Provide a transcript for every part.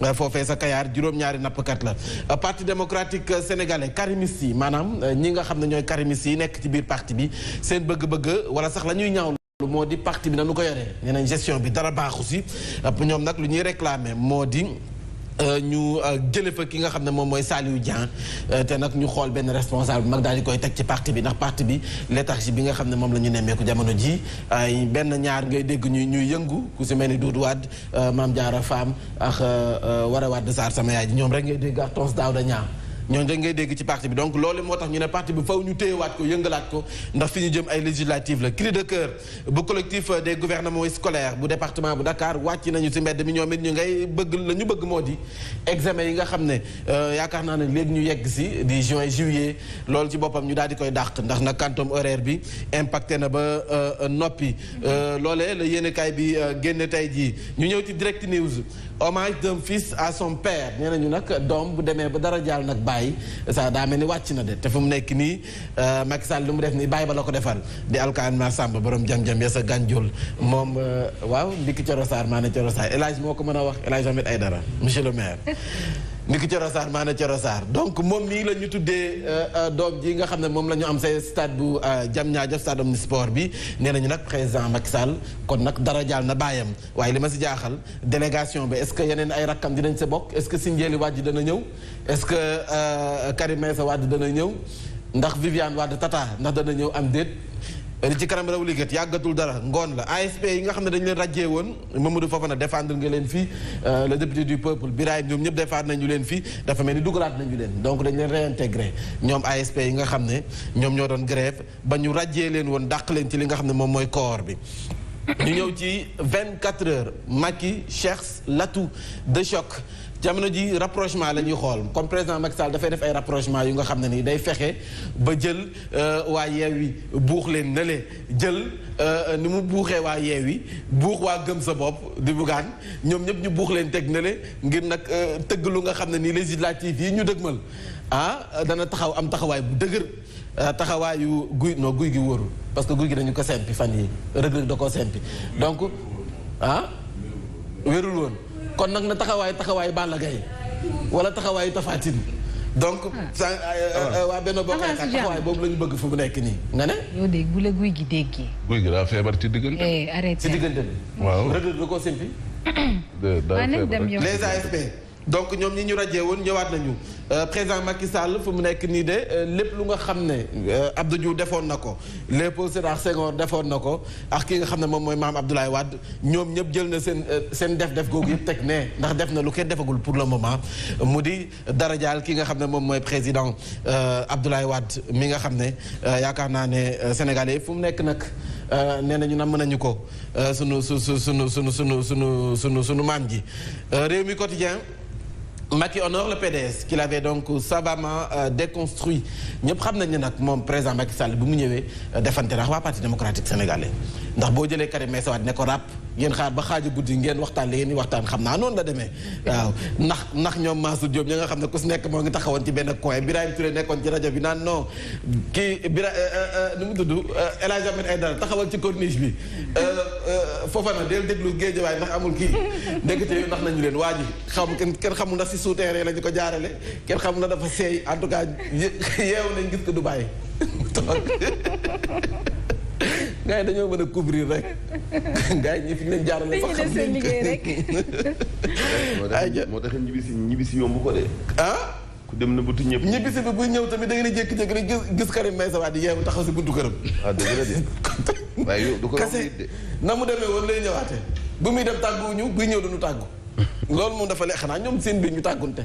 foofee sa Kayaar juróom-ñaari nappkat la parti démocratique sénégalais karimistes yi maanaam ñi nga xam ne ñooy karimistes yi nekk ci biir parti bi seen bëgg-bëgg wala sax la ñuy ñaawlu moo di parti bi na nu ko yoree nee nañ gestion bi dara baaxu si ñoom nag lu ñuy réclamer moo di ñu jële fa ki nga xam ne moom mooy Saliou Dieng te nag ñu xool benn responsable mag daal di koy teg ci parti bi ndax parti bi léthargie bi nga xam ne moom la ñu nemmeeku jamono ji ay benn ñaar ngay dégg ñuy yëngu ku si mel ni Doudou Wade Mame Diarra Fam ak Wara Wade Sarr sama yaay ji ñoom rek ngay dégg ak Tons Daouda Niang ñooñu rek ngay dégg ci parti bi donc loolu moo tax ñu ne parti bi faw ñu téyewaat ko yëngalaat ko ndax fi ñu jëm ay législatives la cri de cœur bu collectif des gouvernements scolaires bu département bu Dakar wàcc nañu ci mbedd mi ñoom it ñu ngay bëgg la ñu bëgg moo di examen yi nga xam ne yaakaar naa ne léegi ñu yegg si di juin juillet loolu ci boppam ñu daal di koy dàq ndax nag quantum horaire bi impacté na ba noppi loolee la yéenekaay bi génne tey jii ñu ñëw ci direct news hommage d'un fils à son père nee nañu nag doom bu demee ba dara jaal nag bàyyi ça daa mel ni wàcc na de te fu mu nekk nii Macky Sall lu mu def nii bàyyi ba la ko defal di alkaan ma Samba borom jam-jam ya sa gànjul moom waaw ndikki Coro Sarr maa ne Coro Sarr El Hadj moo ko mën a wax El Hadj Ahmed Aïdara monsieur le maire ndikki Coro Sarr maa ne Coro Sarr donc moom mii la ñu tuddee doom ji nga xam ne moom la ñu am say stade bu Diamniadio stade omnisport bi nee nañu nag président Macky Sall kon nag dara jaal na bàyyam waaye li ma si jaaxal délégation bi est-ce que yeneen ay rakkam dinañ sa bokk est-ce que Sindiély Wadji dana ñëw est-ce que Karim Meïssa Wade dana ñëw ndax Viviane Wade Tata ndax dana ñëw am déet li ci kanam raw liggéey yàggatul dara ngoon la ASP yi nga xam ne dañu leen rajjee woon Mamadou Fofana défendre nga leen fii le député du peuple Birahim ñoom ñëpp défendre nañu leen fii dafa mel ni dugalaat nañu leen donc dañu leen réintégré ñoom ASP yi nga xam ne ñoom ñoo doon grève ba ñu rajjee leen woon dàq leen ci li nga xam ne moom mooy corps bi ñu ñëw ci 24 heures Macky cherche l'atout de choc jamono ji rapprochement la ñuy xool comme président Macky Sall dafay def ay rapprochement yu nga xam ne nii day fexe ba jël waa Yewwi buux leen na le jël ni mu buuxee waa Yewwi buux waa gëm sa bopp di bugaan ñoom ñëpp ñu buux leen teg na le ngir nag tëgg lu nga xam ne nii législative yi ñu dëgmal dana taxaw am taxawaay bu dëgër taxawaayu guy gi wóorul parce que guy gi dañu ko sempi fan yi Reug Reug da koo sempi donc wérul woon kon nag na taxawaayu Balla Gaye wala taxawaayu Tapha Tine donc waa benn bokk taxawaay boobu la ñu bëgg fu mu nekk nii nga ne yow dégg bu la guy gi déggee guy gi daa feebar ci diggante arrêté ci diggante bi waaw Reug Reug da koo sempi daa feebar les AFP donc ñoom ñi ñu rajee woon ñëwaat nañu président Macky Sall fu mu nekk nii de lépp lu nga xam ne Abdou Diouf defoon na ko Léopold Sédar Senghor defoon na ko ak ki nga xam ne moom mooy Mame Abdoulaye Wade ñoom ñëpp jël na seen def googu yëpp teg ne ndax def na lu kenn defagul pour le moment mu di darajaal ki nga xam ne moom mooy président Abdoulaye Wade mi nga xam ne yaakaar naa ne Sénégalais fu mu nekk nag nee nañu namm nañu ko sunu maam ji Rewmi Quotidien Macky honore le PDS qu'il avait donc savamment déconstruit ñëpp xam nañ ne nag moom président Macky Sall bi mu ñëwee defante ndax waa parti démocratique sénégalais ndax boo jëlee Karim Meïssa Wade ne ko ràpp ngeen xaar ba xaaju guddi ngeen waxtaan li ngeen di waxtaan xam naa noonu la demee waaw ndax ñoom Mansour Diop ñi nga xam ne ku si nekk moo ngi taxawoon ci benn coin Birahim Touré nekkoon ci rajo bi naan non kii nu mu tudd El Hadj Ahmed Aïdara taxawal ci corniche bi foofa na del déglu Géejawaay ndax amul kii ndekete yu ndax nañu leen waa ji xam kenn xamul ndax si souterrain la ñu ko jaarale kenn xamul na dafa seey en tout cas yeewu nañ gis ko du bàyyi gars yi dañoo mën a couvrir rek gars yi ñi fi ñu leen jaarale sax xam seen liggéey rek moo tax ñibbisi yomb ko de ku dem na butu ñëpp ñibbisi bi buy ñëw tamit da ngeen di jékki-jékki rek gis Karim Meïssa Wade di yeewu taxaw si buntu këram dëgg la de waaye yow du ko kase na mu demee woon lay ñëwaate bu muy dem tàgguwuñu buy ñëw duñu tàggu loolu moom dafa lee xanaa ñoom seen biir ñu tàggunte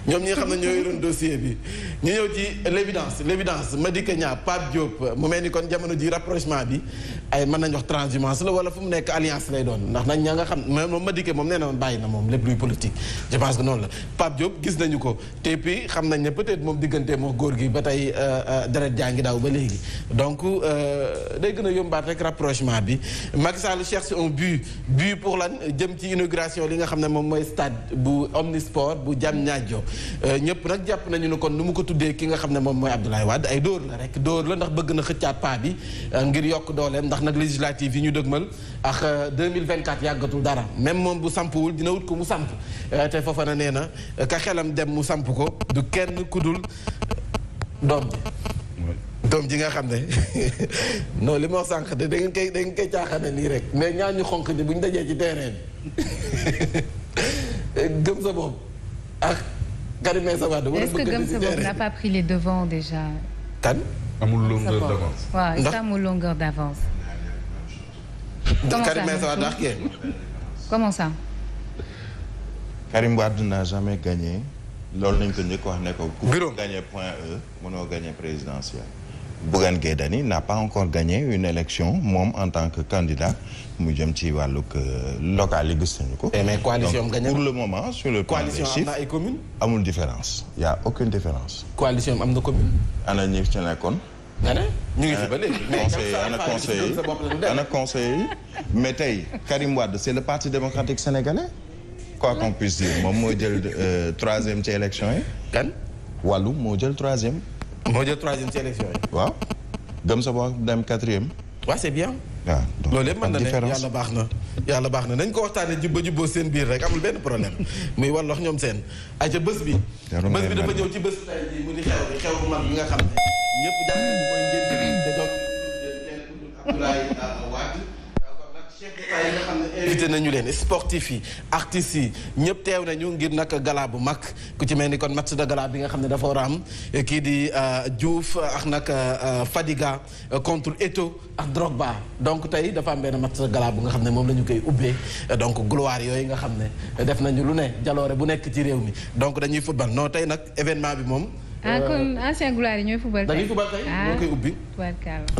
ñoom ñi nga xam ne ñoo yoroon dossier bi ñu ñëw ci l'évidence Madické Niang Pape Diop mu mel ni kon jamono ji rapprochement bi ay mën nañ wax transhumance la wala fu mu nekk alliance lay doon ndax nañ ña nga xam moom Madické moom nee na woon bàyyi na moom lépp luy politique je pense que noonu la Pape Diop gis nañu ko te puis xam nañ ne peut-être moom diggante moo góor gi ba tey deret jaa ngi daaw ba léegi donc day gën a yombaat rek rapprochement bi Macky Sall cherche un but pour lan jëm ci inauguration li nga xam ne moom mooy stade bu Omnisport bu Diamniadio ñëpp nag jàpp nañu ne kon nu mu ko tuddee ki nga xam ne moom mooy Abdoulaye Wade ay dóor la rek dóor la ndax bëgg na xëccaat paa bi ngir yokk dooleem ndax ndax nag législative yi ñu dëgmal ak 2024 yàggatul dara même moom bu sampuwul dina wut ko mu samp te Fofana nee na ka xelam dem mu samp ko du kenn ku dul doom ji nga xam ne non li ma wax sànq de da ngeen koy caaxaane nii rek mais ñaar ñu xonq ni bu ñu dajee ci terrain bi gëm sa bopp ak Karim Meïssa Wade. est-ce que gëm sa bopp n'a pas pris les devants déjà. kan. amul longueur d'avance. waaw est-ce que amul longueur d'avance. Karim Meïssa Wade ak yéen. comment ça. Karim Wade n'a jamais gagné loolu nañ ko njëkk wax ne ko. bureau ku gagné point E mënoo gagné présidentielle. Bougane Gueye Dany n'a pas encore gagné une élection moom en tant que candidat mu jëm ci wàllug local yi gis nañu ko. mais coalition am gagné pour le moment sur le plan des coalition am na ay communes. amul différence y a aucune différence. coalition am na commune. ana ñi ci nekkoon. nga ne ñu ngi fi ba léegi. ana conseiller yi mais tey Karim Wade c'est le parti démocratique sénégalais. quoi qu'on puisse dire moom moo jël troisième ci élection yi. kan. wàllu moo jël troisième. moo jël troisième ci élection yi. waaw gëm sa bopp dem quatrième. waaw c'est bien. waaw donc loolu yëpp mën na ne différence. yàlla baax na nañ ko waxtaanee jubboo seen biir rek amul benn problème muy wàllox ñoom seen ay ca bés bi dafa ñëw ci bés tay ji mu di xew bu mag bi nga xam ne ñëpp jàpp nañu mooy ngénte bi te donc Abdoulaye Wade kon nag chef d'État yi nga xam ne invité nañu leen sportif yi artistes yi ñëpp teew nañu ngir nag gala bu mag ku ci mel ni kon match de gala bi nga xam ne dafa war a am kii di Diouf ak nag Fadiga contre Eto'o ak Drogba donc tey dafa am benn match de gala bu nga xam ne moom la ñu koy ubbee donc gloire yooyu nga xam ne def nañu lu ne jaloore bu nekk ci réew mi donc dañuy football non tey nag événement bi moom. kon ancien gloire yi ñooy football tey. dañuy football tey ñoo koy ubbi.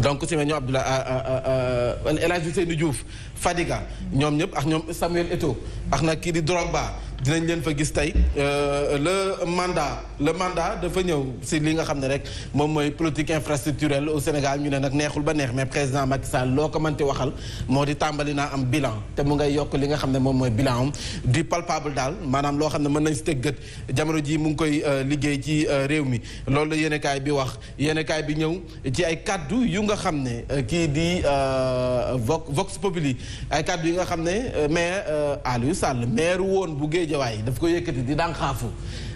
donc ku ci mel ñoom Abdoulaye El Hadj Ousseynou Diouf Fadiga ñoom ñëpp ak ñoom Samuel Eto'o ak nag kii di Drogba dinañ leen fa gis tey le mandat dafa ñëw si li nga xam ne rek moom mooy politique infrastructurelle au Sénégal ñu ne nag neexul ba neex mais président Macky Sall loo ko mënti waxal moo di tàmbali naa am bilan te mu ngay yokk li nga xam ne moom mooy bilan am du palpable daal maanaam loo xam ne mën nañ si teg gët jamono ji mu ngi koy liggéey ci réew mi loolu la yéenekaay bi wax yéenekaay bi ñëw ci ay kaddu yu nga xam ne kii di Vox Populi ay kaddu yi nga xam ne maire Aliou Sall maire woon bu Guédiawaye daf ko yëkkati di daan xaafu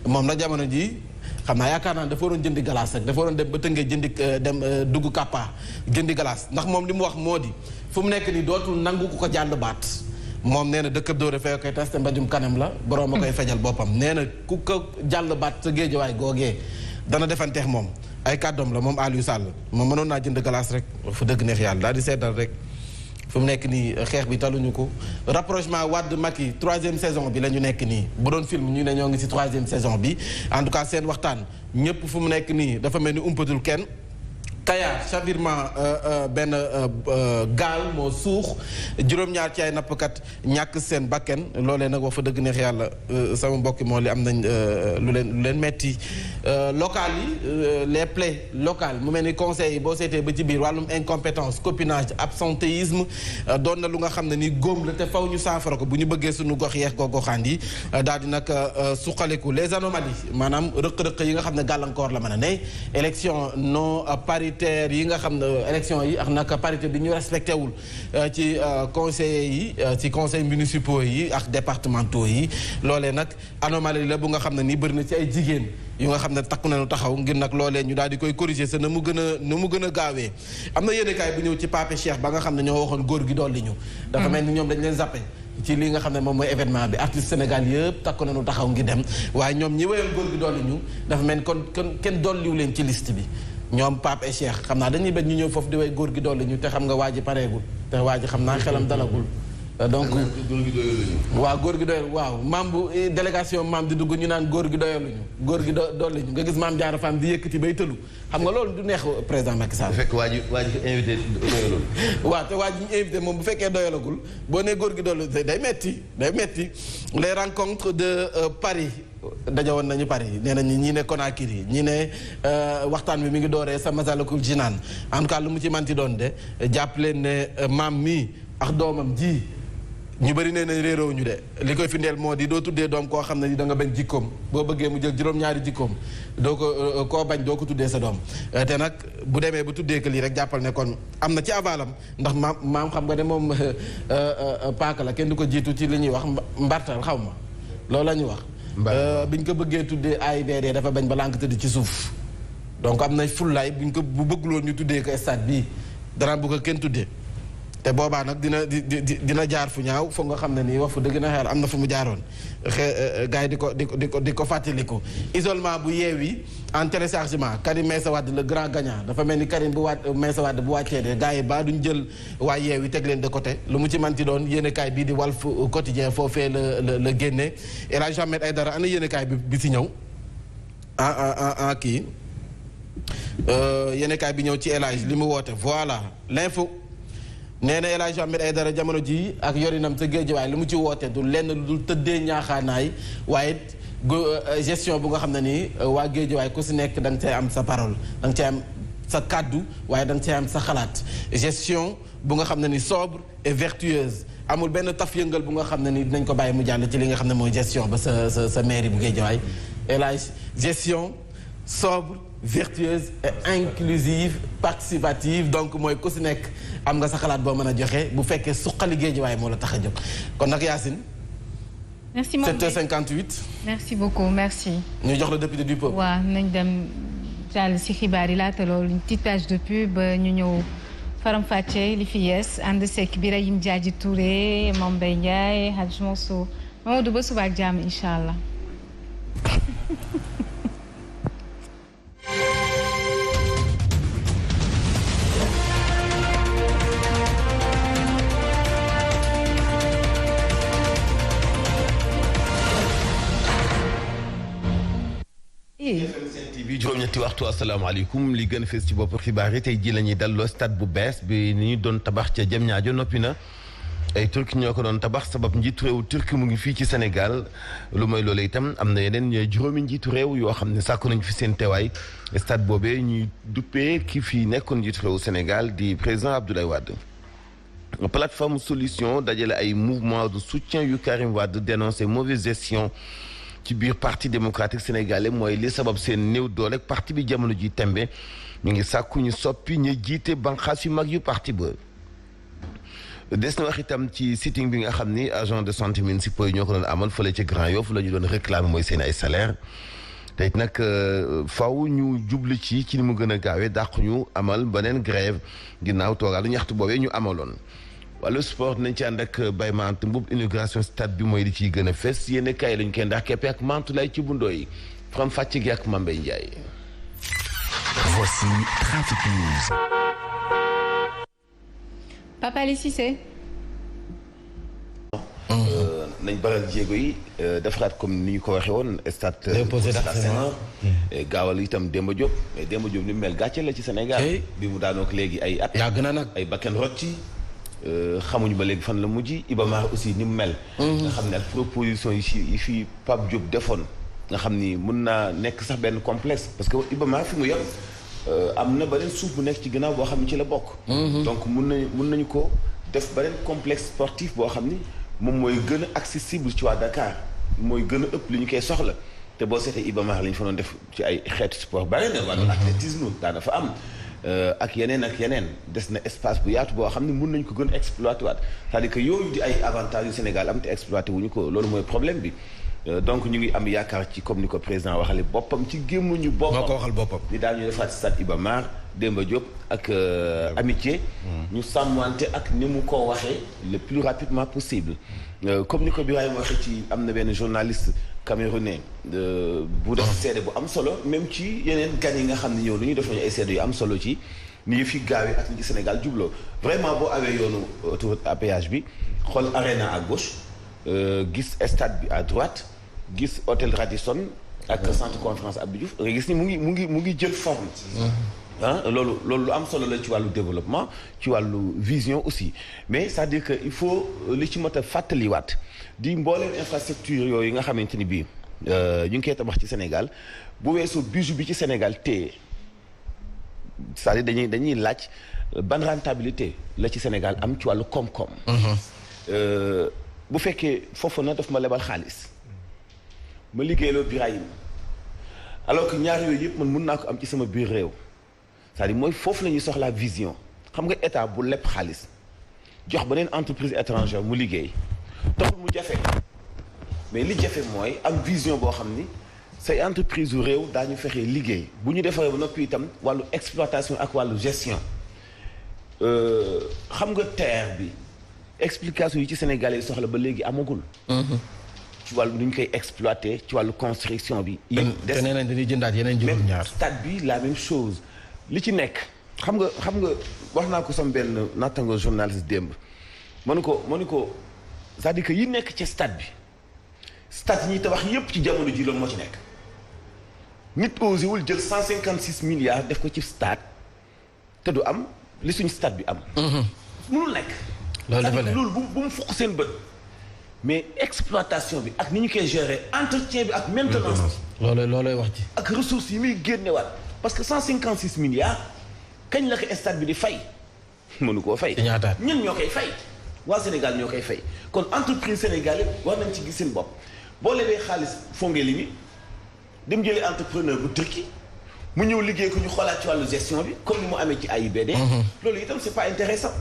moom nag jamono ji xam naa yaakaar naa dafa waroon jëndi glace rek dafa waroon dem ba tëngee jëndi dem dugg Kappa jëndi glace ndax moom li mu wax moo di fu mu nekk nii dootul nangu ku ko jàll baat moom nee na dëkkab dóore fee koy testé mbajum kanam la borom a koy fejal boppam nee na ku ko jàll baat sa Guédiawaye googee dana defanteex moom ay kàddoom la moom Aliou Sall moom mënoon naa jënd glace rek fu dëgg neex yàlla daal di seetal rek fu mu nekk nii xeex bi taluñu ko rapprochement Wade Macky 3e saison bi la ñu nekk nii bu doon film ñu ne ñoo ngi ci 3e saison bi en tout cas seen waxtaan ñëpp fu mu nekk nii dafa mel ni umpatul kenn Kayar chavirement benn gaal moo suux juróom-ñaar ci ay nappkat ñàkk seen bakken loolee nag wax fa dëgg neex yàlla sama mbokki moo li am nañ lu leen metti local yi les plaies locales mu mel ni conseils yi boo seetee ba ci biir wàllum incompétence copinage absentéisme doon na lu nga xam ne ni góom la te faw ñu saafara ko bu ñu bëggee suñu gox yeex goxaan yi daal di nag suqaliku les anomalies maanaam rëq-rëq yi nga xam ne gàllankoor la mën a ne élection non paritaire yi nga xam ne élection yi ak nag parité bi ñu respecté wul ci conseillers yi ci conseils municipaux yi ak départementaux yi loolee nag anomalie la bu nga xam ne nii bëri na ci ay jigéen yu nga xam ne takku nañu taxaw ngir nag loolee ñu daal di koy corriger sa na mu gën a gaawee am na yéenekaay bu ñëw ci Pape Cheikh ba nga xam ne ñoo waxoon góor gi dolli ñu dafa mel ni ñoom dañ leen zappé ci li nga xam ne moom mooy événement bi artiste Sénégal yëpp takku nañu taxaw ngi dem waaye ñoom ñi wéyoon góor gi dolli ñu dafa mel ni kon kenn dolliwu leen ci liste bi ñoom Pape et Cheikh xam naa dañuy bet ñu ñëw foofu di way góor gi dolli ñu te xam nga waa ji pareegul te waa ji xam naa xelam dalagul donc waaw góor gi doyal waaw maam bu délégation maam di dugg ñu naan góor gi doyaluñu góor gi dolli ñu nga gis maam Diarra Fam di yëkkati bay tëlu xam nga loolu du neex président Macky Sall. bu fekk waa ji ko invité doyalul. waaw te waa ji ñu invité moom bu fekkee doyalagul boo nee góor gi dolli day metti les rencontres de Paris dajawoon nañu Paris nee nañu ñii ne Conakry ñii ne waxtaan bi mi ngi dooree sa Masalikul Jinaan en tout cas lu mu ci manti doon de jàpp leen ne maam mii ak doomam ji ñu bëri nee nañ réeroo ñu de li koy firndeel moo di doo tuddee doom koo xam ne ni da nga bañ jikkoom boo bëggee mu jël juróom-ñaari jikkoom doo ko koo bañ doo ko tuddee sa doom te nag bu demee bu tuddee que lii rek jàppal ne kon am na ci avalam ndax maam xam nga ne moom paaka la kenn du ko jiitu ci li ñuy wax mbartal xaw ma loolu la ñuy wax biñ ko bëggee tuddee AIBD dafa bañ ba lànk tëdd ci suuf donc am na fullaay bu bëgguloon ñu tuddee ko stade bii dara bu ko kenn tuddee te boobaa nag dina jaar fu ñaaw foog nga xam ne nii wax fu dëgg na xel am na fu mu jaaroon gars yi di ko fàttaliku. isolement bu Yewwi en téléchargement Karim Meïssa Wade le grand gagnant dafa mel ni Karim Meïssa Wade bu wàccee de gars yi ba duñ jël waa Yewwi teg leen de côté lu mu ci manti doon yéenekaay bii di Walf Quotidien foofee la génne El Hadj Ahmed Aïdara ana yéenekaay bi si ñëw kii yéenekaay bi ñëw ci El Hadj li mu woote voilà l'info. nee na El Hadj Ahmed Aïdara jamono ji ak yorinam sa Géejawaay lu mu ci woote du lenn lu dul tëddee ñaaxaanaay waaye gestion bu nga xam ne nii waa Géejawaay ku si nekk da nga cay am sa parole da nga cay am sa kàddu waaye da nga cay am sa xalaat gestion bu nga xam ne ni sobre et vertueuse amul benn taf yëngal bu nga xam ne ni dinañ ko bàyyi mu jàll ci li nga xam ne mooy gestion ba sa mairie bu Géejawaay El Hadj gestion sobre vertueuse et inclusive participative donc mooy ku si nekk am nga sa xalaat boo mën a joxe bu fekkee suqali Géejawaay moo la tax a jóg kon nag Yacine. merci moom 7h58. merci beaucoup merci. ñu jox la député du peuple. waaw nañ dem jàll si xibaar yi laata loolu une petite page de pub ba ñu ñëw faram-fàccee li fi yees ànd sekk Birahim Diadji Touré Mame Mbaye Ndiaye Hadj Mansour Mamadou ba suba ak jàmm incha allah. bi juróom-ñetti waxtu asalaamaaleykum li gën a fees ci bopp xibaar yi tey jii la ñuy dalloo stade bu bees bi ni ñu doon tabax ca Diamniadio noppi na ay turki ñoo ko doon tabax sabab njiitu réew turki mu ngi fii ci Sénégal lu mooy loolu itam am na yeneen juróomi njiitu réew yoo xam ne sàkku nañu fi seen teewaay stade boobee ñuy duppee ki fii nekkoon njiitu réew Sénégal di président Abdoulaye Wade. plateforme solution dajale ay mouvement de soutien yu Karim Wade dénoncé mauvaise gestion ci biir parti démocratique sénégalais mooy li sabab seen néew doole parti bi jamono ji tembe ñu ngi sàkku ñu soppi ñu jiite banqaas yu mag yu parti ba. des na wax itam ci sitting bi nga xam ni agent de santé municipaux yi ñoo ko doon amal fële ci Grand Yoff la ñu doon réclamer mooy seen ay salaire te it nag faw ñu jublu ci ni mu gën a gaawee dàq ñu amal beneen grève ginnaaw toogaalu ñaxtu boobee ñu amaloon. wàllu sport nañ ci ànd ak Baye Mante Mboup inauguration stade bi mooy li ciy gën a fes yéen kaay lañu koy ndax keppe ak Mantoulaye ci bundoo yi faram fàcc gi ak Mame Mbaye Ndiaye. Voici Trafic News. Papa Ali Cissé. nañ baral jéego yi defaraat comme ni ñu ko waxee woon stade Senghor gaawal itam Demba Diop mais Demba Diop ni mu mel gàcce la ci Sénégal bi mu daanook léegi ay at yàgg na nag ay bakken rot ci xamuñu ba léegi fan la mujj Iba Mar aussi ni mu mel nga xam ne ak proposition yi fi Pape Diop defoon nga xam ni mun naa nekk sax benn complexe parce que Iba Mar fi mu yem am na beneen suuf bu nekk ci ginnaaw boo xam ne ci la bokk donc mun nañu ko def beneen complexe sportif boo xam ni moom mooy gën a accessible ci waa Dakar mooy gën a ëpp li ñu koy soxla te boo seetee Iba Mar la ñu fa doon def ci ay xeetu sport bari na wàllu athlétisme daana fa am ak yeneen des na espace bu yaatu boo xam ne mun nañu ko gën a exploité waat c'est-à-dire que yooyu di ay avantages yu Sénégal am te exploité wuñu ko loolu mooy problème bi donc ñu ngi am yaakaar ci comme ni ko président waxale boppam ci gémmuñu boppam moo ko waxal boppam ni daal ñu defaat stade Iba Mar Demba Diop ak amitié ñu sàmmante ak ni mu ko waxee le plus rapidement possible comme ni ko Birahim waxee ci am na benn journaliste camerounais bu def seede bu am solo même ci yeneen gan yi nga xam ne ñëw lu ñu def nañu ay seede yu am solo ci ni yëf yi gaawee ak ni ci Sénégal jubloo vraiment boo awee yoonu autoroute à péage bi xool Arena à gauche gis stade bi à droite gis hôtel Radisson ak centre conférence Abdou Diouf nga gis ni mu ngi jël forme loolu lu am solo la ci wàllu développement ci wàllu vision aussi mais c'est-à-dire que il faut li ci mot a fàttaliwaat di mbooleem infrastructure yooyu nga xamante ni bii ñu ngi koy tabax ci Sénégal bu weesoo bijou bi ci Sénégal téye c'est-à-dire dañuy laaj ban rentabilité la ci Sénégal am ci wàllu koom-koom bu fekkee Fofana daf ma lebal xaalis ma liggéeyloo Birahim alors que ñaar yooyu yëpp man mun naa ko am ci sama biir réew c'est-à-dire mooy foofu la ñuy soxlaa vision xam nga état bu leb xaalis jox beneen entreprise étrangère mu liggéey taxul mu jafe mais li jafe mooy am vision boo xam ni say entreprise yu réew daañu fexee liggéey bu ñu defaree ba noppi itam wàllu exploitation ak wàllu gestion xam nga terre bi explication yi ci Sénégalais yi soxla ba léegi amagul. ci wàllu nu ñu koy exploiter ci wàllu construction bi. te nee nañ dañuy jëndaat yeneen juróom-ñaar. stade bi la même chose li ci nekk xam nga wax naa ko sama benn nattango journaliste démb mënu ko c'est-à-dire que yi nekk ci stade bi stade yi ñuy tabax yépp ci jamono ji loolu moo ci nekk nit osé wul jël 156 milliards def ko ci stade te du am li suñu stade bi am. mënul nekk. loolu bu mu fukk seen bët. mais exploitation bi ak ni ñu koy gérer entretien bi ak maintenance bi. loolooy wax ci. ak ressources yi muy génnewaat parce que 156 milliards kañ la ko stade bi di fay mënu koo fay. ñaataat ñun ñoo koy fay. waa Sénégal ñoo koy fay kon entreprise sénégalais war nañ ci gis seen bopp boo lebee xaalis fongé li mi dem jëlee entrepreneur bu Turquie mu ñëw liggéey ko ñu xoolaat ci wàllu gestion bi comme ni mu amee ci AIBD. loolu itam c'est pas intéressant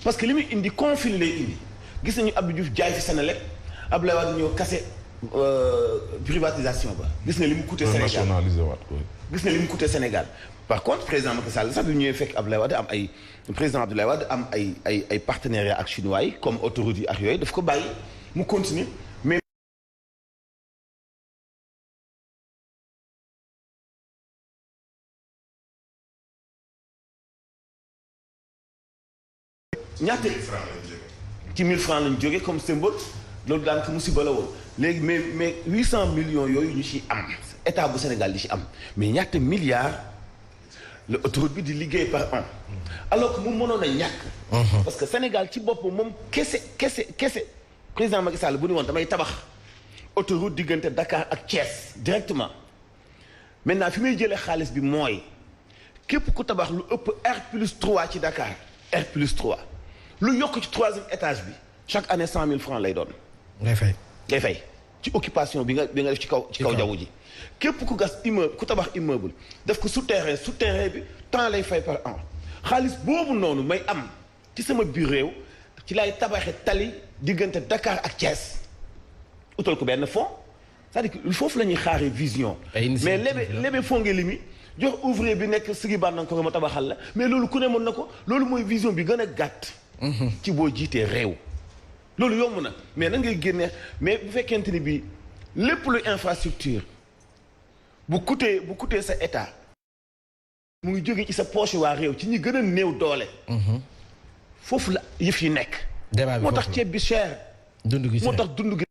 parce que li muy indi conflit lay indi. gis nañu Abdou Diouf jaay fi Senelec Abdoulaye Wade ñëw kase privatisation ba gis nga li mu coûté Sénégal nationalisé waat ko. gis nga li mu coûté Sénégal par contre président Macky Sall sax bi ñëwee fekk Abdoulaye Wade am ay président Abdoulaye Wade am ay partenariat ak chinois yi comme autoroute yi ak yooyu daf ko bàyyi mu continuer mais ñaata ci 1000 francs lañ jógee comme symbole loolu daanaka musiba la woon léegi mais 800 millions yooyu ñu ci am état bu Sénégal di ci am mais ñaata milliards la autoroute bi di liggéey par an alors que mu mënoon a ñàkk. parce que Sénégal ci boppam moom kese président Macky Sall bu ni woon damay tabax autoroute diggante Dakar ak Thiès directement maintenant fi may jëlee xaalis bi mooy képp ku tabax lu ëpp R+3 ci Dakar R+3. lu yokk ci 3e étage bi chaque année 100 000 francs lay doon. ngay fay ci occupation bi nga def ci kaw jaww ji. képp ku gas immeuble ku tabax immeuble def ko souterrain bi temps lay fay par an xaalis boobu noonu may am ci sama biir réew ci lay tabaxee tali diggante Dakar ak Thiès utal ko benn fond c'est-à-dire que foofu la ñuy xaaree vision. mais lebe fongé li mi jox ouvrier bi nekk sigi bandan ko ma tabaxal la mais loolu ku ne mën na ko loolu mooy vision bi gën a gàtt. ci boo jiitee réew loolu yomb na mais nan ngay génnee mais bu fekkente ni bii lépp lu infrastructure bu coûtee sa état mu ngi jóge ci sa poche waa réew ci ñi gën a néew doole. foofu la yëf yi nekk. moo tax ceeb bi cher. dund gi moo tax dund gi.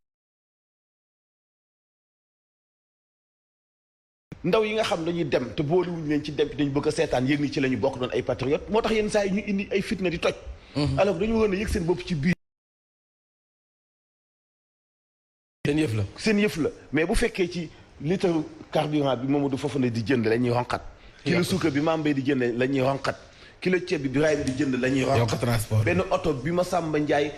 ndaw yi nga xam dañuy dem te boolewuñu leen ci dem dañu bëgg a seetaan yëg ni ci la ñu bokk doon ay patriotes moo tax yenn saa yi ñu indi ay fitna di toj. alors dañu war a yëg seen bopp ci biir. seen yëf la mais bu fekkee ci litre carburant bi Mamadou Fofana di jënd la ñuy ronqat. kilo suukar bi Mame Mbaye di jënd la ñuy ronqat. kilo ceeb bi Birahim di jënd la ñuy ronqat. benn oto bi Massamba Ndiaye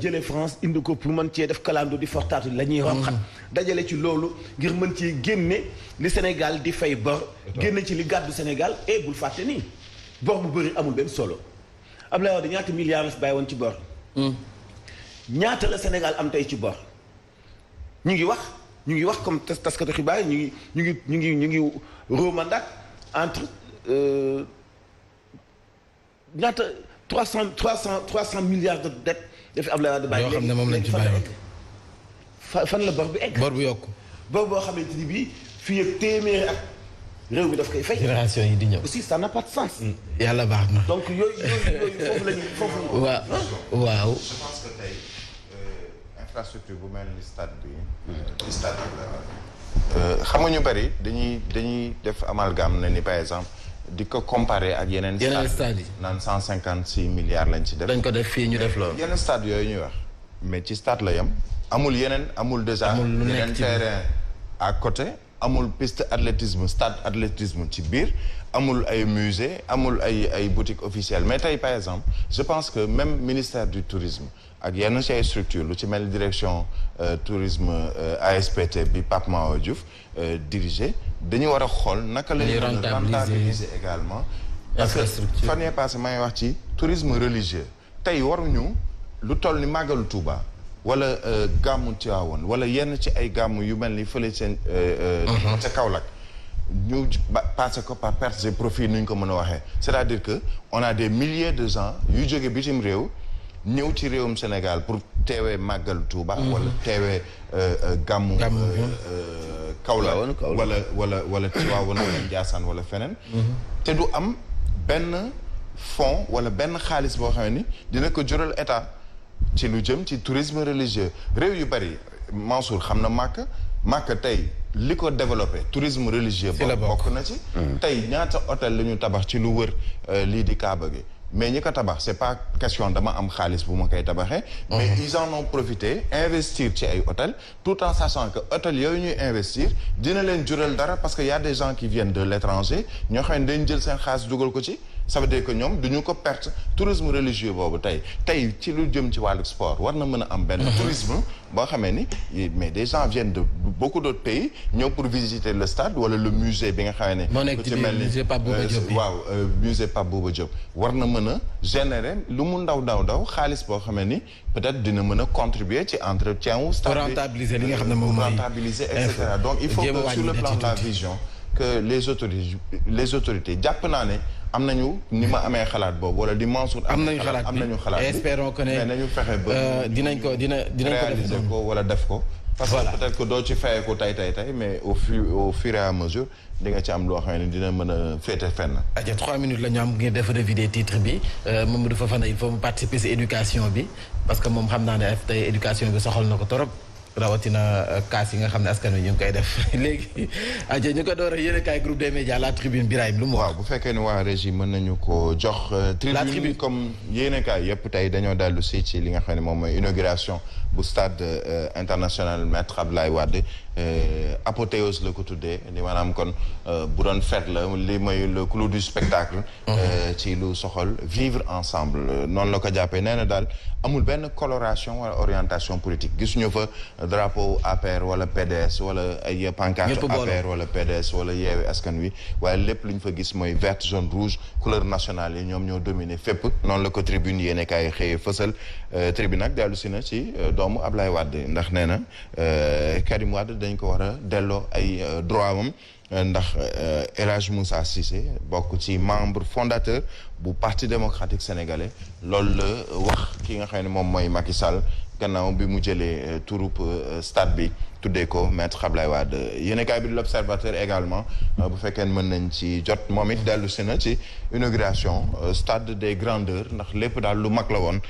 jëlee France indi ko pour mën cee def kalando di fortaatu la ñuy ronqat. dajale ci loolu ngir mën cee génne li Sénégal di fay bor. génne ci li gàddu Sénégal et bul fàtte nii bor bu bëri amul benn solo. Abdoulaye Wade ñaata milliards la fi bàyyi woon ci bor. ñaata la Sénégal am tey ci bor. ñu ngi wax comme taskatu xibaar yi ñu ngi romandak entre ñaata 300 milliards de dette dafi Abdoulaye Wade bàyyi. yoo xam ne moom lañ ci bàyyi fan la bor bi egg. bor bu yokku. bor boo xamante ni bii fii ak téeméeri ak réew mi daf koy fay. génération yi di ñëw. aussi ça n'a pas de sens. yàlla baax na. donc yooyu foofu la ñuy foofu. waaw. je pense que tey infrastructure bu mel ni stade bi. di stade bi xam nga ñu bari dañuy def amalgame na ni par exemple di ko comparer ak yeneen stade yi naan 156 milliards lañ ci def. dañ ko def fii ñu def loolu. yeneen stade yooyu ñuy wax mais ci stade la yem. amul déjà yeneen terrain à côté. amul piste athlétisme stade athlétisme ci biir amul ay musée amul ay boutique officielle mais tey par exemple je pense que même ministère du tourisme ak yenn ci ay structure lu ci mel direction tourisme ASPT bi Pape Mahawa Diouf dirigé dañu war a xool naka la ñuy rentabiliser également parce que fan yee passé maa ngi wax ci tourisme religieux tey waruñu lu toll ni màggalu Touba wala gàmmu Tivaouane wala yenn ci ay gàmmu yu mel ni fële seen ca Kaolack ñu passé ko par perte de profit nu ñu ko mën a waxee c'est-à-dire que on a des milliers de gens yu jóge bitim réew ñëw ci réewum Sénégal pour teewee màggal Touba wala teewee gàmmu Kaolack wala Tivaouane wala Ndiassane wala feneen te du am benn fonds wala benn xaalis boo xam ni dina ko jural état ci lu jëm ci tourisme religieux réew yu bari Mansour xam na Màkka tey li ko développé tourisme religieux bokk na ci tey ñaata hôtel la ñu tabax ci lu wër lii di Kaaba gi mais ñi ko tabax c'est pas question dama am xaalis bu ma koy tabaxee mais ils en ont profité investir ci ay hôtel tout en sachant que hôtel yooyu ñuy investir dina leen jural dara parce que y a des gens qui viennent de l'étranger ñoo xam ne dañ jël seen xaalis dugal ko ci ça veut dire que ñoom duñu ko perte tourisme religieux boobu tey ci lu jëm ci wàllu sport war na mën a am benn tourisme boo xamee ni mais des gens viennent de beaucoup d'autres pays ñëw pour visiter le stade wala le musée bi nga xamee ne moo nekk ci musée Pape Bouba Diop bi waaw musée Pape Bouba Diop war na mën a générer lu mu ndaw xaalis boo xamee ni peut-être dina mën a contribuer ci entretien wu stade bi pour rentabiliser li nga xam ne moom mooy rentabiliser et cetera donc il faut que sur le plan de la vision que les autorités jàpp naa ne am nañu ni ma amee xalaat boobu wala di Mansour am nañu xalaat bi espérons que ne mais nañu fexe ba dinañ ko réaliser ko wala def ko parce que peut-être que doo ci fayee ko tey mais au fur et à mesure di nga ci am loo xam ne dina mën a féete fenn. aja 3 minutes la ñu am ngir def revue des titres bi Mamadou Fofana il faut mu participer si éducation bi parce que moom xam naa ne tey éducation bi soxal na ko torop rawatina kaas yi nga xam ne askan wi ñu ngi koy def léegi aja ñu ko door a yéen a kaay groupe des médias la tribune Birahim lu mu wax. waaw bu fekkee ne waa régie mën nañu ko jox. tribune comme yéen a kaay yëpp tey dañoo dellu si ci li nga xam ne moom mooy inauguration bu stade international Maître Abdoulaye Wade apothéose la ko tuddee ni maanaam kon bu doon fête la li mooy le clou du spectacle. ci lu soxal vivre ensemble noonu la ko jàppee nee na daal amul benn coloration wala orientation politique gisuñu fa drapeau APR wala PDS wala ay pancarte APR wala PDS wala Yewwi Askan Wi waaye lépp lu ñu fa gis mooy vert jaune rouge couleur nationale yi ñoom ñoo dominé fépp noonu la ko tribune yéene kaay xëyee fësal tribune nag dellu si na ci doomu Ablaye Wade ndax nee na Karim Wade dañ ko war a delloo ay droit am ndax El Hadj Moussa Cissé bokk ci membre fondateur bu parti démocratique sénégalais loolu la wax ki nga xam ne moom mooy Macky Sall gannaaw bi mu jëlee turup stade bi tuddee ko Maître Abdoulaye Wade yéenekaay bi l'Observateur également bu fekkee mën nañ ci jot moom it dellu si na ci inauguration stade des grandeurs ndax lépp daal lu mag la woon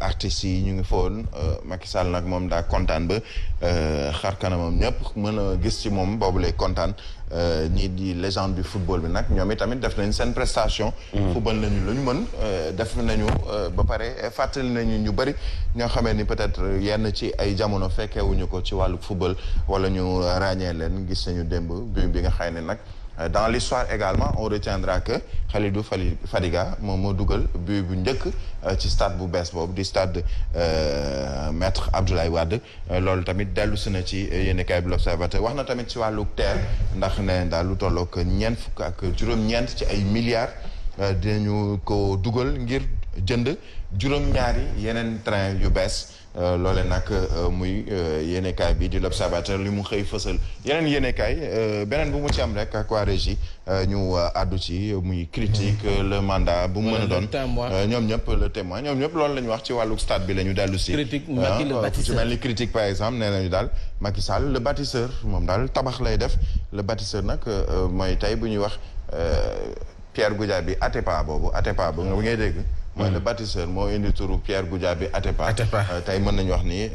artistes yi ñu ngi foon Macky Sall nag moom daa kontaan ba xar kanamam ñëpp mën a gis ci moom boobu lay kontaan ñii di légende du football bi nag ñoom itamit def nañ seen prestation football nañu lu ñu mën def nañu ba pare fàttali nañu ñu bëri ñoo xamee ni peut-être yenn ci ay jamono fekkeewuñu ko ci wàllu football wala ñu ràññee leen gis nañu démb bi nga xam ne nag dans l'histoire également on retiendra que Khalidou Fadiga moom moo dugal but bu njëkk ci stade bu bees boobu di stade Maître Abdoulaye Wade loolu tamit dellu si na ci yéenekaay bi l'Observateur wax na tamit ci wàllu terre ndax ne daal lu tollook fukk ak juróom-ñeent ci ay milliards dinañu ko dugal ngir jënd juróom-ñaari yeneen train yu bees loole nag muy yéenekaay bi di l'Observateur li mu xëy fësal yeneen yéenekaay beneen bu mu ci am rek ak waa régie ñu àddu ci muy critique le mandat bu mu mën a doon ñoom ñëpp le témoin ñoom ñëpp loolu la ñu wax ci wàllu stade bi la ñu dellu si ci mel ni critique par exemple nee nañu daal Macky Sall le bâtisseur moom daal tabax lay def le bâtisseur nag mooy tey bu ñuy wax Pierre Goudiaby Atepa boobu Atepa ba nga ngay dégg mooy le bâtisseur moo indi turu Pierre Goudiaby Atepa tey mën nañu wax ni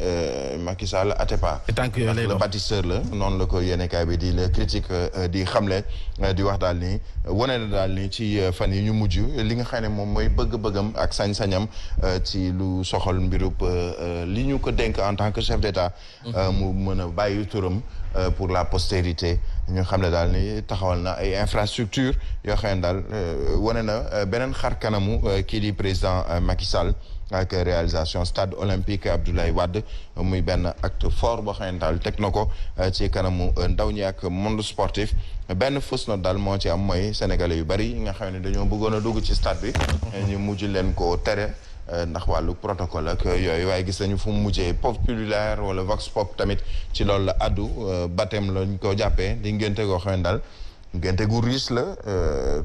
Macky Sall Atepa le bâtisseur la noonu la ko yéenekaay bi di la critique di xamle di wax daal ni wane na daal ni ci fan yi ñu mujj li nga xam ne moom mooy bëgg-bëggam ak sañ-sañam ci lu soxal mbirub li ñu ko dénk en tant que chef d'État mu mën a bàyyi turam pour la postérité ñu xam ne daal ni taxawal na ay infrastructure yoo xam ne daal wane na beneen xar kanamu kii di président Macky Sall ak réalisation stade olympique Abdoulaye Wade muy benn acte fort boo xam ne daal teg na ko ci kanamu ndaw ñi ak monde sportif benn fausse note daal moo ci am mooy sénégalais yu bari yi nga xam ne dañoo bëggoon a dugg ci stade bi ñu mujj leen ko tere ndax wàllu protocole ak yooyu waaye gis nañu fu mu mujjee populaire wala vox pop tamit ci loolu la addu baptême lañ ko jàppee di ngénte goo xam ne daal ngénte gu riche la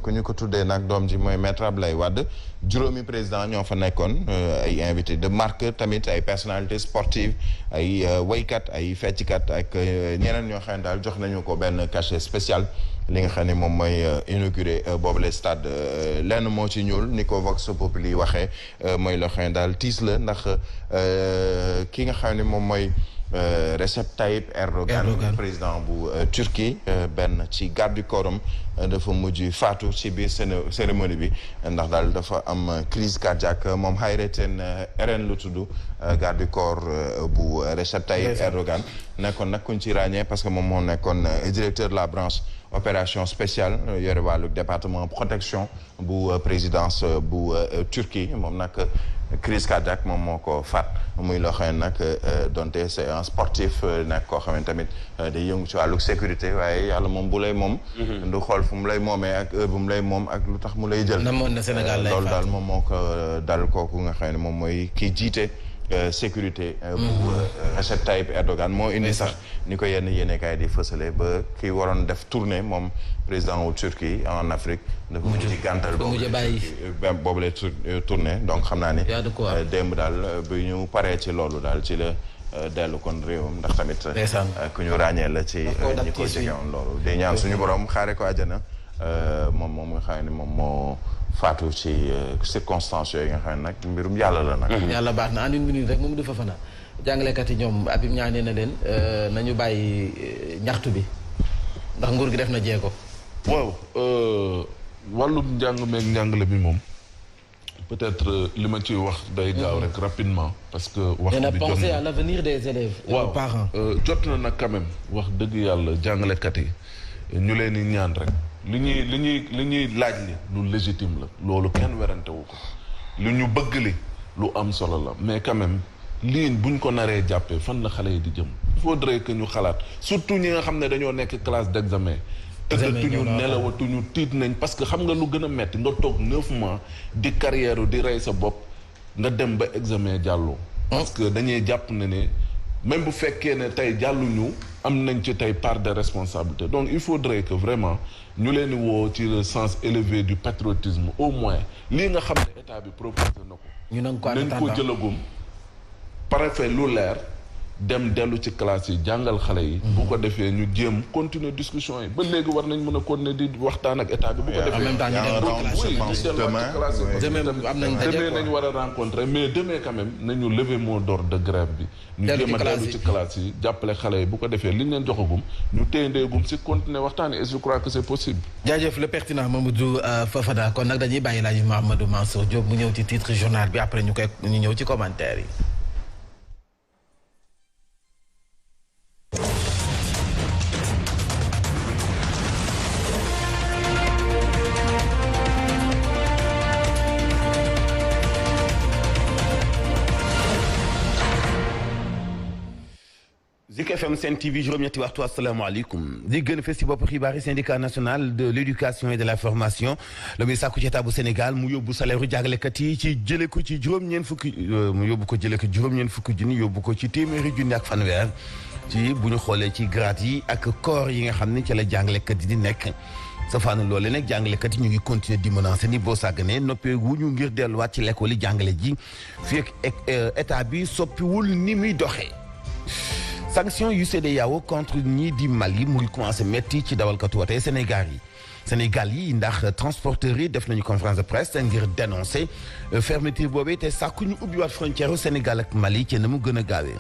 ku ñu ko tuddee nag doom ji mooy maître Abdoulaye Wade juróomi président ñoo fa nekkoon ay invité de marque tamit ay personnalités sportives ay waykat ay fecckat ak ñeneen ñoo xam ne daal jox nañu ko benn cachet spécial li nga xam ne moom mooy inauguré boobule stade lenn moo ci ñuul ni ko Vox Populi waxee mooy loo xam ne daal tiis la ndax ki nga xam ne moom mooy Recep Tayyip Erdogan président bu Turquie benn ci garde du corps am dafa mujj faatu ci biir cérémonie bi ndax daal dafa am crise cardiaque moom Hayrettin Eren lu tudd garde du corps bu Recep Tayyip Erdogan nekkoon nag kuñ ci ràññee parce que moom moo nekkoon directeur de la branche opération spéciale yore wàllu département protection bu présidence bu Turquie moom nag crise cardiaque moom moo ko faat muy loo xam ne nag donte c'est un sportif nag koo xam ne tamit day yëngu ci wàllu sécurité waaye yàlla moom bu lay moom du xool fu mu lay moomee ak heure bu mu lay moom ak lu tax mu lay jël loolu daal moom moo ko dal kooku nga xam ne moom mooy kii jiite sécurité bu Recep Tayyip Erdogan moo indi sax ni ko yenn yéenekaay di fësale ba kii waroon def tournée moom président wu Turquie en Afrique dafa mujj ci gàntal boobu lay tournée donc xam naa ni démb daal bi ñu paree ci loolu daal ci la dellu kon réewam ndax tamit ku ñu ràññee la ci ñi ko jegewoon loolu di ñaan suñu borom xaare ko àjjana moom nga xam ne moom moo faatu ci circonstances yooyu nga xam ne nag mbirum yàlla la nag. yàlla baax na en une minute rek moom du fa fana jàngalekat yi ñoom Habib ñaanee na leen nañu bàyyi ñaxtu bi ndax nguur gi def na jéego. waaw wàllu njàng meeg njàngale bi moom peut-être li ma ciy wax day gaaw rek rapidement. parce que wax bi jot penser à l'avenir des élèves. waaw parents jot na nag quand même wax dëgg yàlla jàngalekat yi ñu leen di ñaan rek. li ñuy laaj li lu légitime la loolu kenn werante wu ko lu ñu bëgg li lu am solo la mais quand même lii buñ ko naree jàppee fan la xale yi di jëm il faudrait que ñu xalaat surtout ñi nga xam ne dañoo nekk classe d'examen tëddatuñu nelawatuñu tiit nañ parce que xam nga lu gën a metti nga toog 9 mois di carrière di rey sa bopp nga dem ba examen jàlloo parce que dañuy jàpp ne même bu fekkee ne tey jàlluñu am nañ ci tey part de responsabilité donc il faudrait que vraiment ñu leen di woo ci le sens élevé du patriotisme au moins lii nga xam ne état bi proposé na ko. ñu nañ ko jëlagum préfet lu leer dem dellu ci classe yi jàngal xale yi. bu ko defee ñu jéem continuer discussion yi ba léegi war nañ mën a continuer di waxtaan ak état bi. bu ko defee en même temps demain nañu war a rencontrer mais demain quand même nañu lever mot d'ordre de grève bi. ñu jéem a dellu ci classe yi jàppale xale yi bu ko defee li ñu leen joxagum ñu téyendeegum si continuer waxtaan et je crois que c'est possible. jaajëf le pertinent Mamadou Fofana kon nag dañuy bàyyi laaj Mahamadou Mansour Diop mu ñëw ci titre journal bi après ñu ñëw ci commentaire yi. Zik FM Sen TV juróom-ñetti waxtu asalaamaaleykum di gën a fës ci bopp xibaar yi syndicat national de l'éducation et de la formation la muy sàkku ci état bu Sénégal mu yóbbu salaire u jàngalekat yi ci jële ko ci juróom-ñeent fukki mu yóbbu ko jële ko juróom-ñeent fukki junni yóbbu ko ci téeméeri junni ak fanweer ci bu ñu xoolee ci grade yi ak corps yi nga xam ne ci la jàngalekat yi di nekk safaanu loole nag jàngalekat yi ñu ngi continuer di menacer ni boo sàgganee noppeegu ñu ngir delluwaat ci l'école yi jàngale ji fii ak état bi soppiwul ni muy doxee. sanction yu CEDEAO contre ñii di Mali mu ngi commencé métti ci dawalkatu woto Sénégal yi ndax transporteurs yi def nañu conférence de presse ngir dénoncer fermeture boobee te sàkku ñu ubbiwaat frontière Sénégal ak Mali ci na mu gën a gaawee.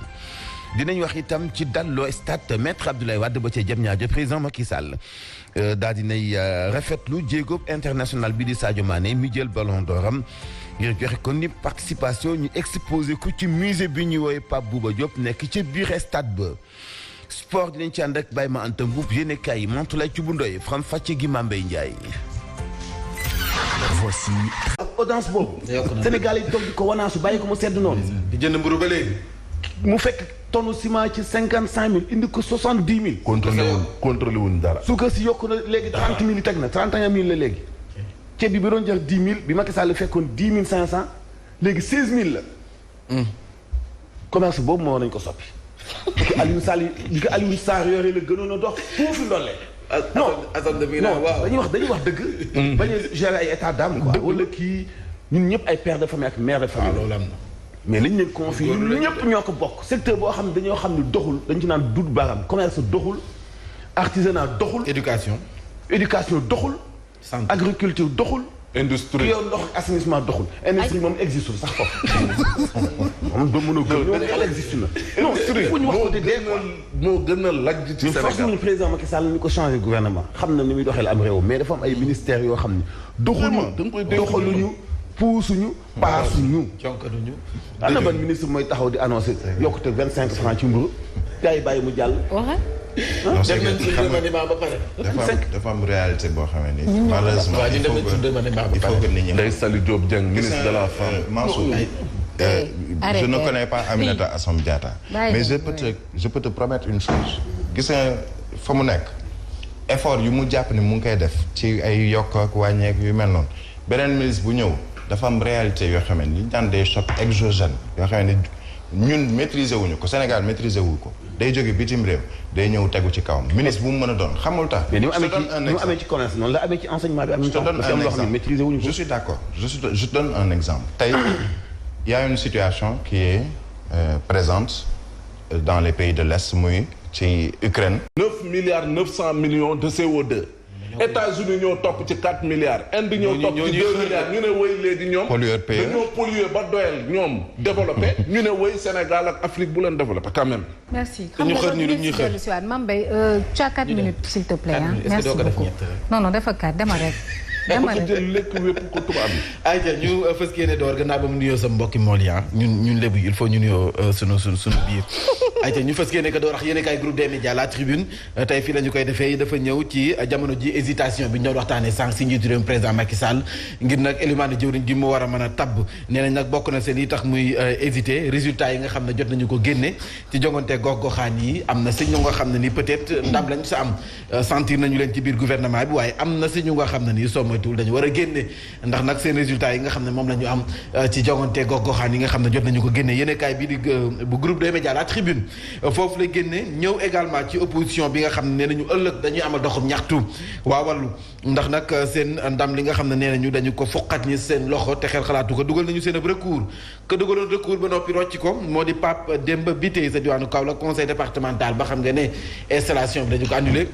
dinañ wax itam ci dalloo stade Maître Abdoulaye Wade ba ca Diamniadio président Macky Sall daal dinay rafetlu jéego international bi di Sadio Mané mi jël ballon d'oram ngir joxe ko ni participation ñu exposé ko ci musée bi ñuy woowee Pape Bouba Diop nekk ci biir stade ba sport dinañ ci ànd ak Baye Ma Anta Mboup yéenekaay yi Mantoulaye Thioub Ndoye Faram Fàcce gi Mambey Ndiaye. Voici. ak audience boobu. Sénégal yi toog di ko wanaasu bàyyi ko mu sedd noonu. di jënd mburu ba léegi. mu fekk tonne ciment ci 55 000 indi ko 70 000. contrôlé wuñ dara. suukar si yokku na léegi 30 000 yi teg na 31 000 la léegi. ceeb bi doon jar 10 000 bi Macky Sall fekkoon 10 500 léegi 16 000 la. commerce boobu moo nañ ko soppi. di ko Aliou Sarr yore la gënoon a dox foofu ndolle. non dañuy wax dëgg. bañ a gérer ay état d'âme quoi. wala kii ñun ñëpp ay père de famille ak mère de famille. loolu am na. mais liñ leen confié ñun ñëpp ñoo ko bokk. secteur boo xam ne dañoo xam ne doxul dañ ci naan dut baram commerce doxul artisanat doxul. éducation doxul. santé agriculture doxul. industrie yow ndox ak assainissement doxul. industrie moom existe sax foofu. moom doo mën a gën ñoom xel existe na. non fu ñu wax ko dee moo gën a lajj ci Sénégal. force ñu président Macky Sall ni ko changé gouvernement xam na ni muy doxee la am réew mais dafa am ay ministères yoo xam ne doxaluñu puusuñu paasuñu. jonkaluñu. am na ban ministre mooy taxaw di annoncé yokkute 25 francs ci mburu gars yi bàyyi mu jàll. non c'est def nañ ci que remaniement ba pare. dafa am réalité boo xamee ni. malheureusement waaw ñu dem nañ ci remaniement ba il faut pare. que nit ñi. Ndeye Saly Diop Dieng ministre de la femme. Mansour, je ne connais pas Aminata Assome Diatta. mais je peux te promettre une chose. gis nga fa mu nekk effort yu mu jàpp ni mu ngi koy def ci ay yokk ak wàññeek yu mel noonu beneen ministre bu ñëw dafa am réalité yoo xam ne ni daan des chocs exogènes yoo xam ne ñun maîtriser wuñu ko Sénégal maîtriser wu ko day jóge bitim réew day ñëw tegu ci kawam ministre bu mu mën a doon xamul tax. mais ni mu amee ci commerce noonu la amee ci enseignement bi. je te donne un exemple je suis d'accord je donne un exemple tey il y a une situation qui est présente dans les pays de l'Est muy ci Ukraine. 9,9 milliards de CO2. États-Unis ñoo topp ci 4 milliards. Inde ñoo topp ci 2 milliards ñu ne woy léegi ñoom. pollueur payeur dañoo polluer ba doyal ñoom développé. ñu ne woy Sénégal ak Afrique bu leen développé quand même. merci ñu xër ñu ñuy xër Mame Mbaye tu as 4 minutes s'il te plaît. merci beaucoup non dafa 4 demal rek. dama jël lekk wépp ko tubaab bi. ayca ñu fës yéene door gannaaw ba mu nuyoo sa mbokki mool ya ñun lébu il faut ñu nuyoo sunu biir. ayca ñu fës yéene ko door wax yéene kay groupe des médias la tribune tey fii la ñu koy defee dafa ñëw ci jamono ji hésitation bi ñu doon waxtaanee sànq si njiitu réew président Macky Sall ngir nag élimaane jëwriñ ji mu war a mën a tabb nee nañ nag bokk na seen yi tax muy hésité résultat yi nga xam ne jot nañu ko génne ci jongante gox-goxaan yi am na si ñu nga xam ne ni peut-être ndam lañ sa am sentir nañu leen ci biir gouvernement bi waaye am na si ñu nga xam ne nii soo moytuwul dañu war a génne ndax nag seen résultat yi nga xam ne moom la ñu am ci jongante gox-goxaan yi nga xam ne jot nañu ko génne yéene kaay bi di bu groupe des médias la tribune foofu la génne ñëw également ci opposition bi nga xam ne nee nañu ëllëg dañuy amal doxum ñaxtu waa wàllu ndax nag seen ndam li nga xam ne nee nañu dañu ko foqat ñi seen loxo te xel xalaatu ko dugal nañu seen ab recours que dugaloon recours ba noppi rocci ko moo di Pape Demba Bitèye sa diwaanu Kaolack conseil départemental ba xam nga ne installation bi dañu ko annulé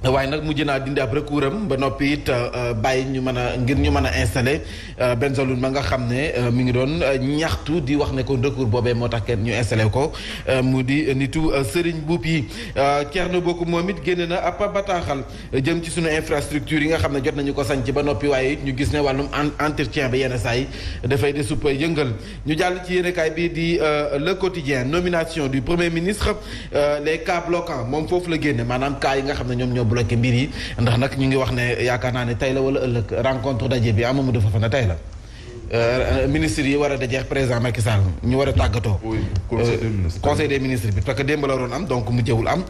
waaye nag mujj naa dindi ab recours am ba noppi it bàyyi ñu mën a ngir ñu mën a installé Bengelloune ma nga xam ne mi ngi doon ñaxtu di wax ne ko recours boobee moo tax kenn ñu installé ko mu di nitu Serigne Mboup yi Thierno Bocoum moom it génne na ab bataaxal jëm ci sunu infrastructure yi nga xam ne jot nañu ko sanc ba noppi waaye it ñu gis ne wàllum entretien ba yenn saa yi dafay de supp yëngal ñu jàll ci yéenekaay bi di Le Quotidien nomination du Premier ministre les cas bloquants moom foofu la génne maanaam cas yi nga xam ne ñoom ñoo bloqué mbir yi ndax nag ñu ngi wax ne yaakaar naa ne tey la wala ëllëg rencontre daje bi Mamadou Fofana tey la ministre yi war a dajeex président Macky Sall ñu war a tàggatoo. conseil des ministres bi parce que démb la waroon am donc mu jëwul am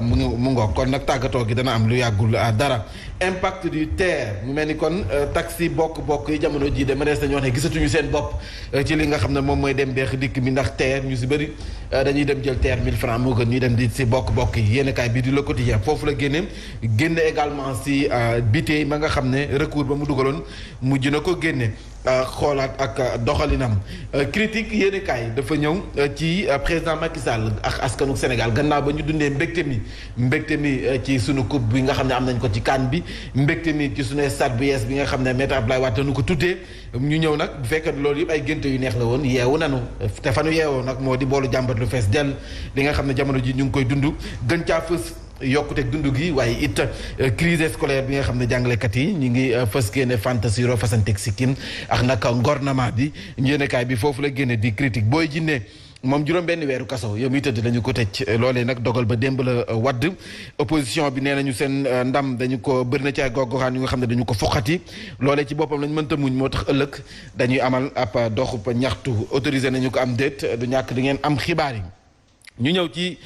mu ngoog kon nag tàggatoo gi dana am lu yàggul dara. impact du TER mu mel ni kon taxi bokk yi jamono jii de mënees nañu wax ne gisatuñu seen bopp ci li nga xam ne moom mooy dem beex dikk bi ndax TER ñu si bëri dañuy dem jël TER 1000 francs moo gën ñuy dem di si bokk yi yéen kaay bi di Le Quotidien foofu la génne également si Bitèye ma nga xam ne recours ba mu dugaloon mujj na ko génne xoolaat ak doxalinam critique yéen kaay dafa ñëw ci président Macky Sall ak askanu Sénégal gannaaw ba ñu dundee mbégte mi ci sunu coupe bi nga xam ne am nañ ko ci CAN bi mbégte mi ci sunu stade bu yees bi nga xam ne Maître Abdoulaye Wade nu ko tuddee ñu ñëw nag bu fekkee loolu yëpp ay génte yu neex la woon yeewu nanu te fa nu yeewoo nag moo di boolu jàmbat lu fees dell li nga xam ne jamono ji ñu ngi koy dund gën caa fës yokkuteeg dund gi waaye it crise scolaire bi nga xam ne jàngalekat yi ñu ngi fës génne fantasi ro fasanteeg sikkim ak nag ngornement bi yéenekaay bi foofu la génne di critique booy jinne moom juróom-benn weeru kaso yow miy tëdd dañu ko tëj loolee nag dogal ba démb la wadd opposition bi nee nañu seen ndam dañu ko bëri na ci ay gox-goxaan yu nga xam ne dañu ko foqati loolee ci boppam lañ mënta muñ moo tax ëllëg dañuy amal ab doxub ñaxtu autorisé nañu ko am déet du ñàkk di ngeen am xibaar yi. ñu ñëw ci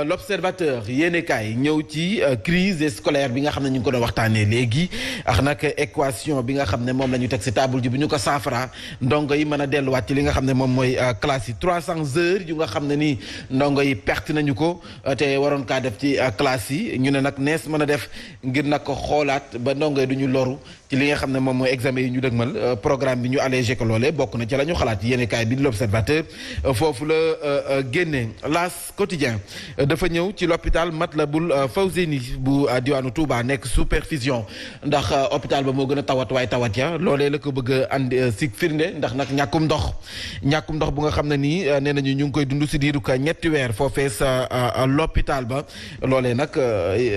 l'observateur yéenekaay ñëw ci crise scolaire bi nga xam ne ñu ngi ko doon waxtaanee léegi ak nag équation bi nga xam ne moom la ñu teg ci table ji bu ñu ko saafara ndongo yi mën a delluwaat ci li nga xam ne moom mooy classe yi 300 heures yu nga xam ne nii ndongo yi perte nañu ko te waroon kaa def ci classe yi ñu ne nag nees mën a def ngir nag xoolaat ba ndongo yi du ñu loru ci li nga xam ne moom mooy examen yi ñu dëgmal programme bi ñu allégé ko loolee bokk na ci la ñu xalaat yéenekaay bi di l'observateur foofu la génnee quotidien dafa ñëw ci l'hôpital Matlaboul Fawzeyni bu diwaanu Touba nekk sous perfusion ndax hôpital ba moo gën a tawat waaye tawat ya loolee la ko bëgg a andi si firnde ndax nag ñàkkum ndox bu nga xam ne nii nee nañu ñu ngi koy dund si diiru ka ñetti weer foofee sa l'hôpital ba loolee nag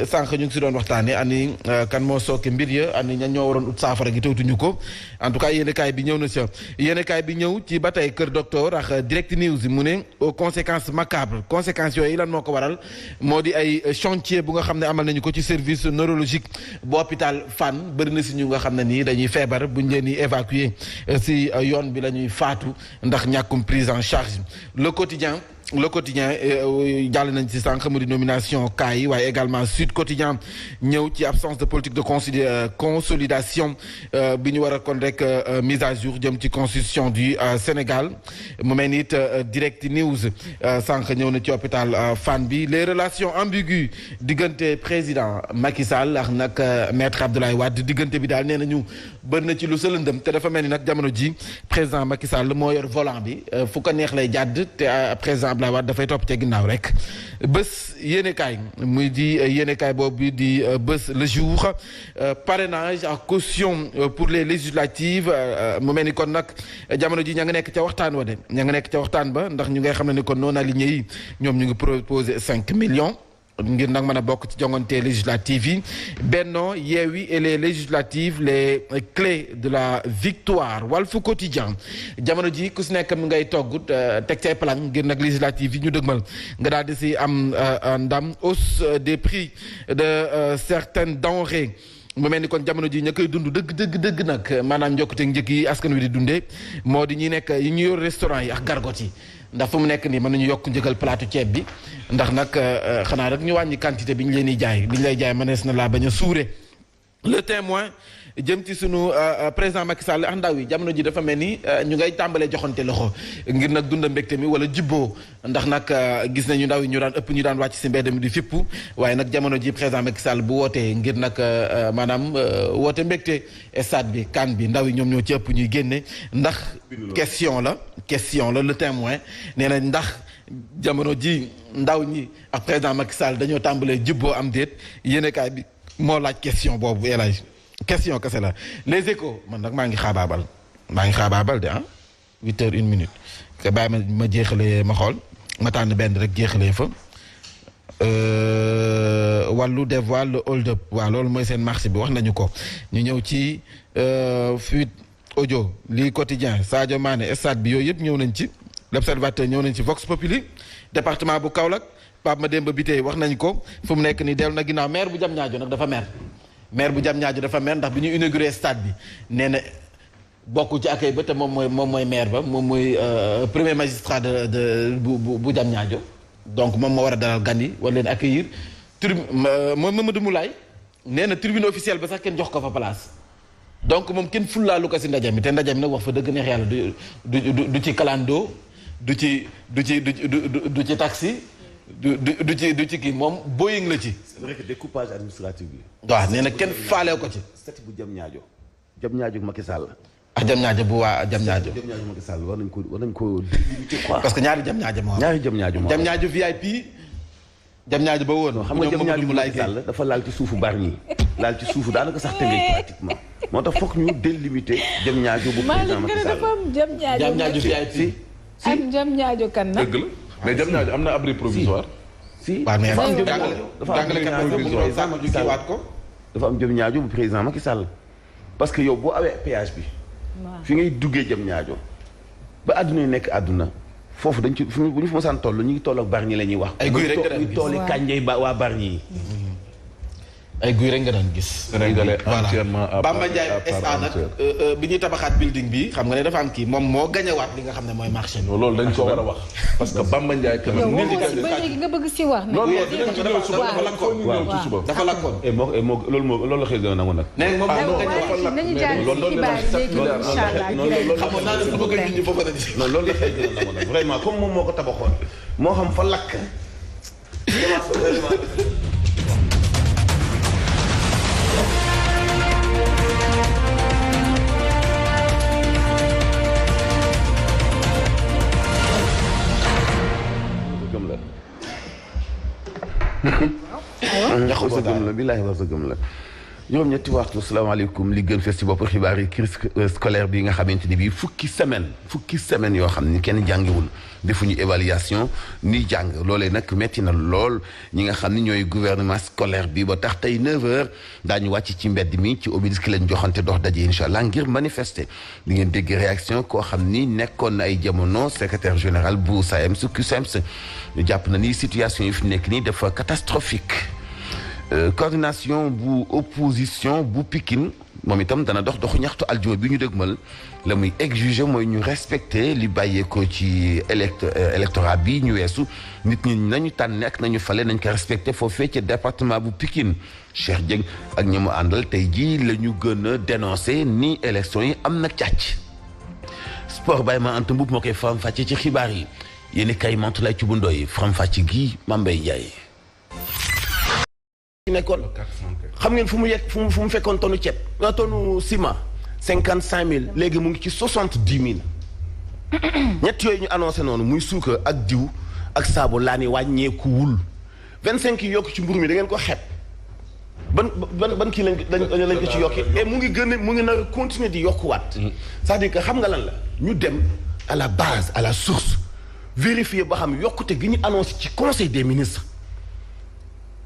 sànq ñu ngi si doon waxtaane ani kan moo sooke mbir ya ani ña ñoo waroon ut saafara gi tawtuñu ko en tout cas yéenekaay bi ñëw na sa yéenekaay bi ñëw ci ba tey kër docteur ak Direct News mu ne aux conséquences macabres conséquences yooyu lan moo ko waral moo di ay chantier bu nga xam ne amal nañu ko ci service neurologique bu hôpital Fann bëri na si ñu nga xam ne nii dañuy feebar buñ leen di évacuer si yoon bi la ñuy faatu ndax ñàkkum prise en charge le quotidien jàll nañ ci sànq mu di nomination cas yi waaye également Sud Quotidien ñëw ci absence de politique de consolidation bi ñu war a kon rek mise à jour jëm ci constitution du Sénégal mu mel ni it Direct News sànq ñëw na ci hôpital Fann bi les relations ambiguës diggante président Macky Sall ak nag maître Abdoulaye Wade diggante bi daal nee nañu bëri na ci lu sëlëndëm te dafa mel ni nag jamono ji président Macky Sall moo yor volant bi fu ko neex lay jàdd te président Abdoulaye Wade dafay topp ca ginnaaw rek bés yéenekaay muy di yéenekaay boobu di bés le jour parrainage ak caution pour les législatives mu mel ni kon nag jamono ji ña nga nekk ca waxtaan wa de ña nga nekk ca waxtaan ba ndax ñu ngay xam ne ni kon non aligné yi ñoom ñu ngi proposé 5 millions ngir nag mën a bokk ci jongante législative yi Benno Yewwi et les législatives les clés de la victoire Walf Quotidien jamono ji ku si nekk mi ngay togg teg cay plan ngir nag législative yi ñu dëgmal nga daal di si am ndam hausse des prix de certaines denrées mu mel ni kon jamono ji ña koy dund dëgg nag maanaam njokkute njëkk yi askan wi di dundee moo di ñi nekk yi ñu yor restaurant yi ak gargot yi ndax fu mu nekk nii mën nañu yokk njëgal plateau ceeb bi ndax nag xanaa rek ñu wàññi quantité bi ñu leen di jaay bi ñu lay jaay mënees na laa bañ a suure le témoin jëm ci sunu président Macky Sall ak ndaw yi jamono ji dafa mel ni ñu ngay tàmbalee joxante loxo ngir nag dunda mbégte mi wala jibboo ndax nag gis nañu ndaw yi ñu daan ëpp ñu daan wàcc si mbedd mi di fippu waaye nag jamono ji président Macky Sall bu wootee ngir nag maanaam woote mbégte stade bi kan bi ndaw yi ñoom ñoo ci ëpp ñuy génne ndax question la le témoin nee na ndax jamono ji ndaw ñi ak président Macky Sall dañoo tàmbalee jibboo am déet yéenekaay bi moo laaj question boobu elage question kese la les échos man nag maa ngi xaabaabal de 8h01 que bàyyi ma jeexalee ma xool ma tànn benn rek jeexalee fa wàllu dévoile le hold up waaw loolu mooy seen marché bi wax nañu ko ñu ñëw ci fuite audio lii quotidien Sadio Mané stade bi yooyu yëpp ñëw nañ ci l'observateur ñëw nañ ci Vox Populi département bu Kaolack Pape Mademba Bitèye wax nañ ko fu mu nekk nii dellu na ginnaaw maire bu Diamniadio nag dafa maire bu Diamniadio dafa mer ndax bi ñu inauguré stade bi nee na bokk ci accueil ba te moom mooy maire ba moom mooy premier magistrat bu Diamniadio donc moom moo war a dalal gan yi war leen accueillir moom Mamadou Moulay nee na tribune officielle ba sax kenn jox ko fa place donc moom kenn fullaalu ko si ndaje mi te ndaje mi nag wax fa dëgg neex yàlla du ci kalando du ci taxi du ci kii moom Boeing la ci. c'est vrai que découpage administratif bi. waaw nee na kenn faalew ko ci. statut bu Diamniadio Macky Sall. ah Diamniadio bu waa Diamniadio. Diamniadio Macky Sall war nañ ko limité quoi. parce que ñaari Diamniadio moo am. Diamniadio VIP. Diamniadio ba woon. xam nga Diamniadio Macky Sall dafa laal ci suufu Bargny laal ci suufu daanaka sax tënkee pratiquement. moo tax foog ñu délimité Diamniadio bu président Macky Sall. Diamniadio VIP. ak Diamniadio kan nag. dëgg la mais Diamniadio am na abri provisoire. si waaw mais dafa am Diamniadio bu président Macky Sall parce que yow boo awee péage bi. fi ngay duggee Diamniadio ba àdduna yi nekk àdduna foofu dañ ci bu ñu fa mosaan toll ñu ngi toll ak Bargny la ñuy wax. ay guy rek nga daan gis tool yi kànjay ba waa Bargny yi. ay guy rek nga daan gis. Sénégalais entièrement à part Bamba Ndiaye SA nag bi ñuy tabaxaat building bi xam nga ne dafa am kii moom moo gañewaat li nga xam ne mooy marché bi. loolu dañ ko war a wax parce que Bamba Ndiaye quand même. ba léegi nga bëgg si wax. non dinañ ci ñëw suba dafa lakkoon dafa lakkoon. loolu la xëy na nangu nag. nee moom moo gañewaat nañu jaar ci xibaar léegi incha allah. xamoon naa ne su bëgg nit ñi foofu la di. non loolu la xëy na nangu nag vraiment comme moom moo ko tabaxoon moo xam fa lakk. war sa gëm la billaahi war sa gëm la juróom-ñetti waxtu salaamaaleykum li gën fees ci bopp xibaar yi crise scolaire bi nga xamante ni bii fukki semaine yoo xam ni kenn jàngiwul defuñu évaluation ni jàng loolee nag metti na lool ñi nga xam ni ñooy gouvernement scolaire bi ba tax tey 9h daañu wàcc ci mbedd mi ci obélisque lañ joxante dox daje incha allah ngir manifester di ngeen dégg réaction koo xam ni nekkoon na ay jamono secrétaire général bu SAEMS CUSEMS jàpp na ni situation yi fi nekk nii dafa catastrophique. Coordination bu opposition bu Pikine moom itam dana doxu ñaxtu aljuma bi ñu dëgmal la muy exiger mooy ñu respecter li bàyyeekoo ci électorat bi ñu weesu nit ñi nañu tànne ak nañu fale nañ ko respecter foofee ci département bu Pikine Cheikh Dieng ak ñi mu àndal tey jii la ñu gën a dénoncer ni élection yi am na càcc. Sport Baye ma Anta Mboup moo koy faram-fàcce ci xibaar yi yéen kay Mantoulaye Thioub Ndoye faram-fàcce gi Mame Mbaye Ndiaye. nekkoon xam ngeen fu mu yegg fu mu fekkoon tonu ceeb nga tonu ciment 55 000 léegi mu ngi ci 70 000 ñett yooyu ñu annoncé noonu muy suukar ak diw ak saabu laa ni wàññeekuwul 25 yi yokk ci mburu mi da ngeen ko xeeb ban kii lañ ko ci yokki et mu ngi nar a continuer di yokkuwaat c'est-à-dire que xam nga lan la ñu dem à la base à la source vérifier ba xam yokkute gi ñu annoncé ci conseil des ministres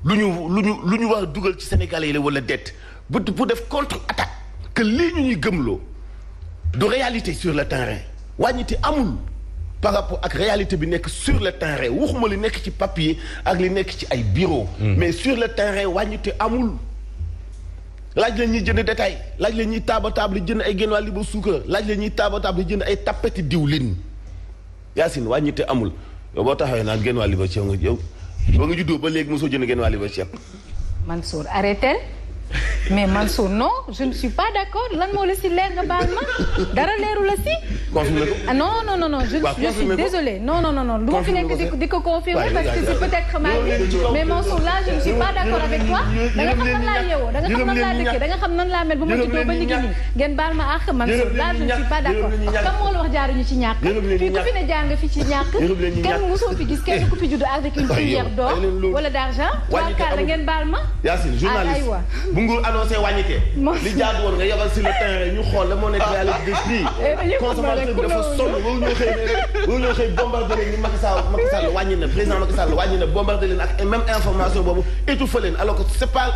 lu ñu war a dugal ci Sénégalais yi la wala dette bu def contre-attaque que lii ñu ñuy gëmloo du réalité sur le terrain wàññite amul par rapport ak réalité bi nekk sur le terrain waxuma li nekk ci papier ak li nekk ci ay bureau mais sur le terrain wàññite amul laaj la ñuy jënd détail laaj la ñuy taaba jënd ay génn wàll li ba suukar laaj la ñuy taaba jënd ay tappeti diwlin Yacine wàññite amul yow boo taxawee naan génn wàll li ba ceeb nga yow ba nga juddoo ba léegi mosoo jënd genn wàll ba ceeb. Mansour arrêtez mais Mansour non je ne suis pas d'accord lan moo la si leer nga baal ma dara leeru la si. confirmé ko ah non je suis désolée non du ma fi nekk di ko confirmer parce que c'est peut-être xamaa mais Mansour là je ne suis pas d'accord avec toi da nga xam nan laa yeewoo da nga xam nan laa dëkkee da nga xam nan laa mel ba ma juddoo ba léegi nii ngeen baal ma ak Mansour là je ne suis pas d'accord kam moo la wax jaaruñu ci ñàkk fii ku fi ne jaar nga fi ci ñàkk kenn mosoo fi gis kenn ku fi judd avec une cuillère d'or wala d'argent waa ngeen baal ma Yacine journaliste bu nguur annoncé wàññite li jaadu woon nga yabal sur le terrain ñu xool la moo nekk réalité de prix consommateur bi dafa sonn woo ñoo xëy bombardé leen ni Macky Sall wàññi na président Macky Sall wàññi na bombardé leen ak même information boobu étouffé leen alors que c'est pas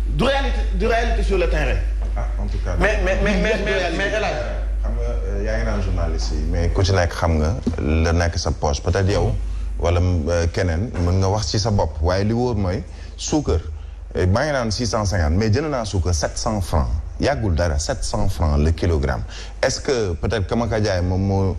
du réalité sur le terrain. En tout cas mais El Hadj xam nga yaa ngi naan journaliste yi mais ku ci nekk xam nga la nekk sa poche peut-être yow wala keneen mën nga wax ci sa bopp waaye li wóor mooy suukar maa ngi naan 650 mais jënd naa suukar 700 francs yàggul dara 700 francs le kilogramme est-ce que peut-être que ma ko jaay moom moo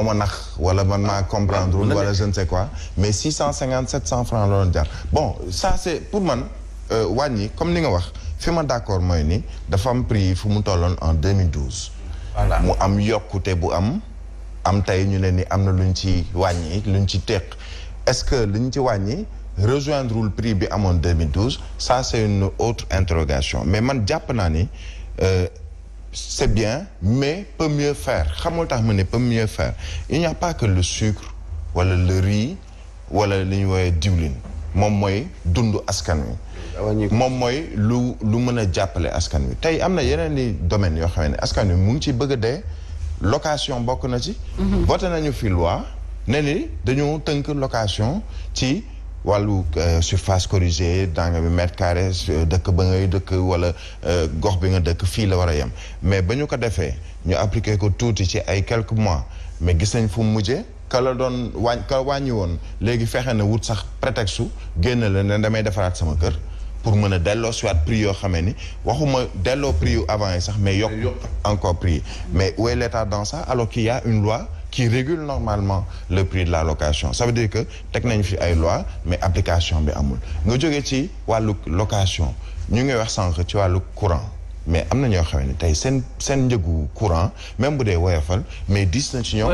ma nax wala man maa comprendre wala je ne sais quoi mais 650 700 francs la doon jar bon ça c'est pour man wàññi comme ni nga wax fi ma d'accord mooy ni dafa am prix fu mu tolloon en 2012 voilà mu am yokkute bu am tey ñu ne ni am na luñ ci wàññi luñ ci teq est-ce que luñ ci wàññi rejoindre le prix bi amoon 2012 ça c'est une autre interrogation mais man jàpp naa ni c'est bien mais peut mieux faire xamul tax ma ne peut mieux faire il n'y a pas que le sucre wala le riz wala li ñu woowee diwlin moom mooy dund askan wi moom mooy lu mën a jàppale askan wi tey am na yeneen i domaines yoo xam ne askan wi mu ngi ci bëgg a dee location bokk na ci voté nañu fi loi ne ni dañoo tënk location ci wàllu surface corrigée danga bi mètre carré dëkk ba ngay dëkk wala gox bi nga dëkk fii la war a yem mais ba ñu ko defee ñu appliqué ko tuuti ci ay quelques mois mais gis nañ fu mu mujjee ka la doon wàññi woon léegi fexe na wut sax prétexte su génn la ne damay defaraat sama kër pour mën a delloo soit prix yoo xamee ni waxuma delloo prix yu avant yi sax mais yokk encore prix mais où est l'État dans ça alors qu'il y a une loi qui régule normalement le prix de la location ça veut dire que teg nañ fi ay loi mais application bi amul nga jógee ci wàllu location ñu ngi wax sànq ci wàllu courant mais am na ñoo xam ne tey seen njëgu courant même bu dee woyofal mais dis na ci ñoom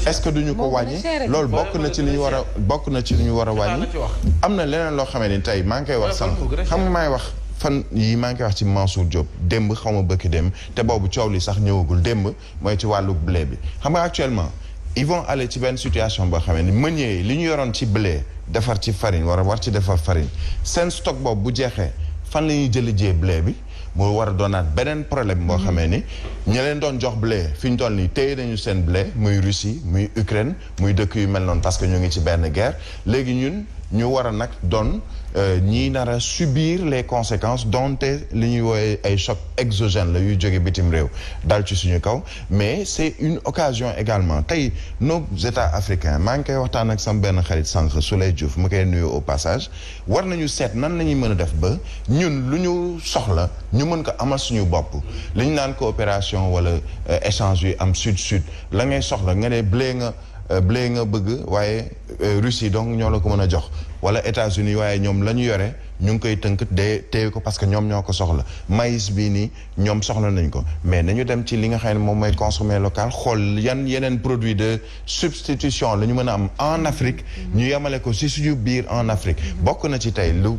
est-ce que duñu ko wàññi loolu bokk na ci li ñu war a bokk na ci li ñu war a wàññi am na leneen loo xam ne tey maa ngi koy wax sànq xam nga maay wax fan yi maa ngi koy wax ci Mansour Diop démb xaw ma bëkki démb te boobu coow li sax ñëwagul démb mooy ci wàllu blé bi xam nga actuellement ils vont aller ci benn situation boo xam ne meunier li ñu yoroon ci blé defar ci farine war ci defar farine seen stock boobu bu jeexee fan la ñuy jëli jee blé bi mu war a doonaat beneen problème boo xamee ni ñi leen doon jox blé fi ñu toll nii téye nañu seen blé muy Russie muy Ukraine muy dëkk yu mel noonu parce que ñu ngi ci benn guerre léegi ñun ñu war a nag doon ñii nar a subir les conséquences donte li ñuy woowee ay choc exogène la yuy jóge bitim réew dal ci suñu kaw mais c'est une occasion également tey nos états africains maa ngi koy waxtaan ak sama benn xarit sànq Souley Diouf mu koy nuyu au passage war nañu seet nan la ñuy mën a def ba ñun lu ñu soxla ñu mën ko amal suñu bopp li ñu naan coopération wala échange yu am sud-sud la ngay soxla nga ne blé nga bëgg waaye Russie donc ñoo la ko mën a jox wala États-Unis waaye ñoom la ñu yore ñu ngi koy tënk de téye ko parce que ñoom ñoo ko soxla maïs bii nii ñoom soxla nañ ko mais nañu dem ci li nga xam ne moom mooy consommer local xool yeneen produit de substitution la ñu mën a am en Afrique ñu yemale ko si suñu biir en Afrique bokk na ci tey lu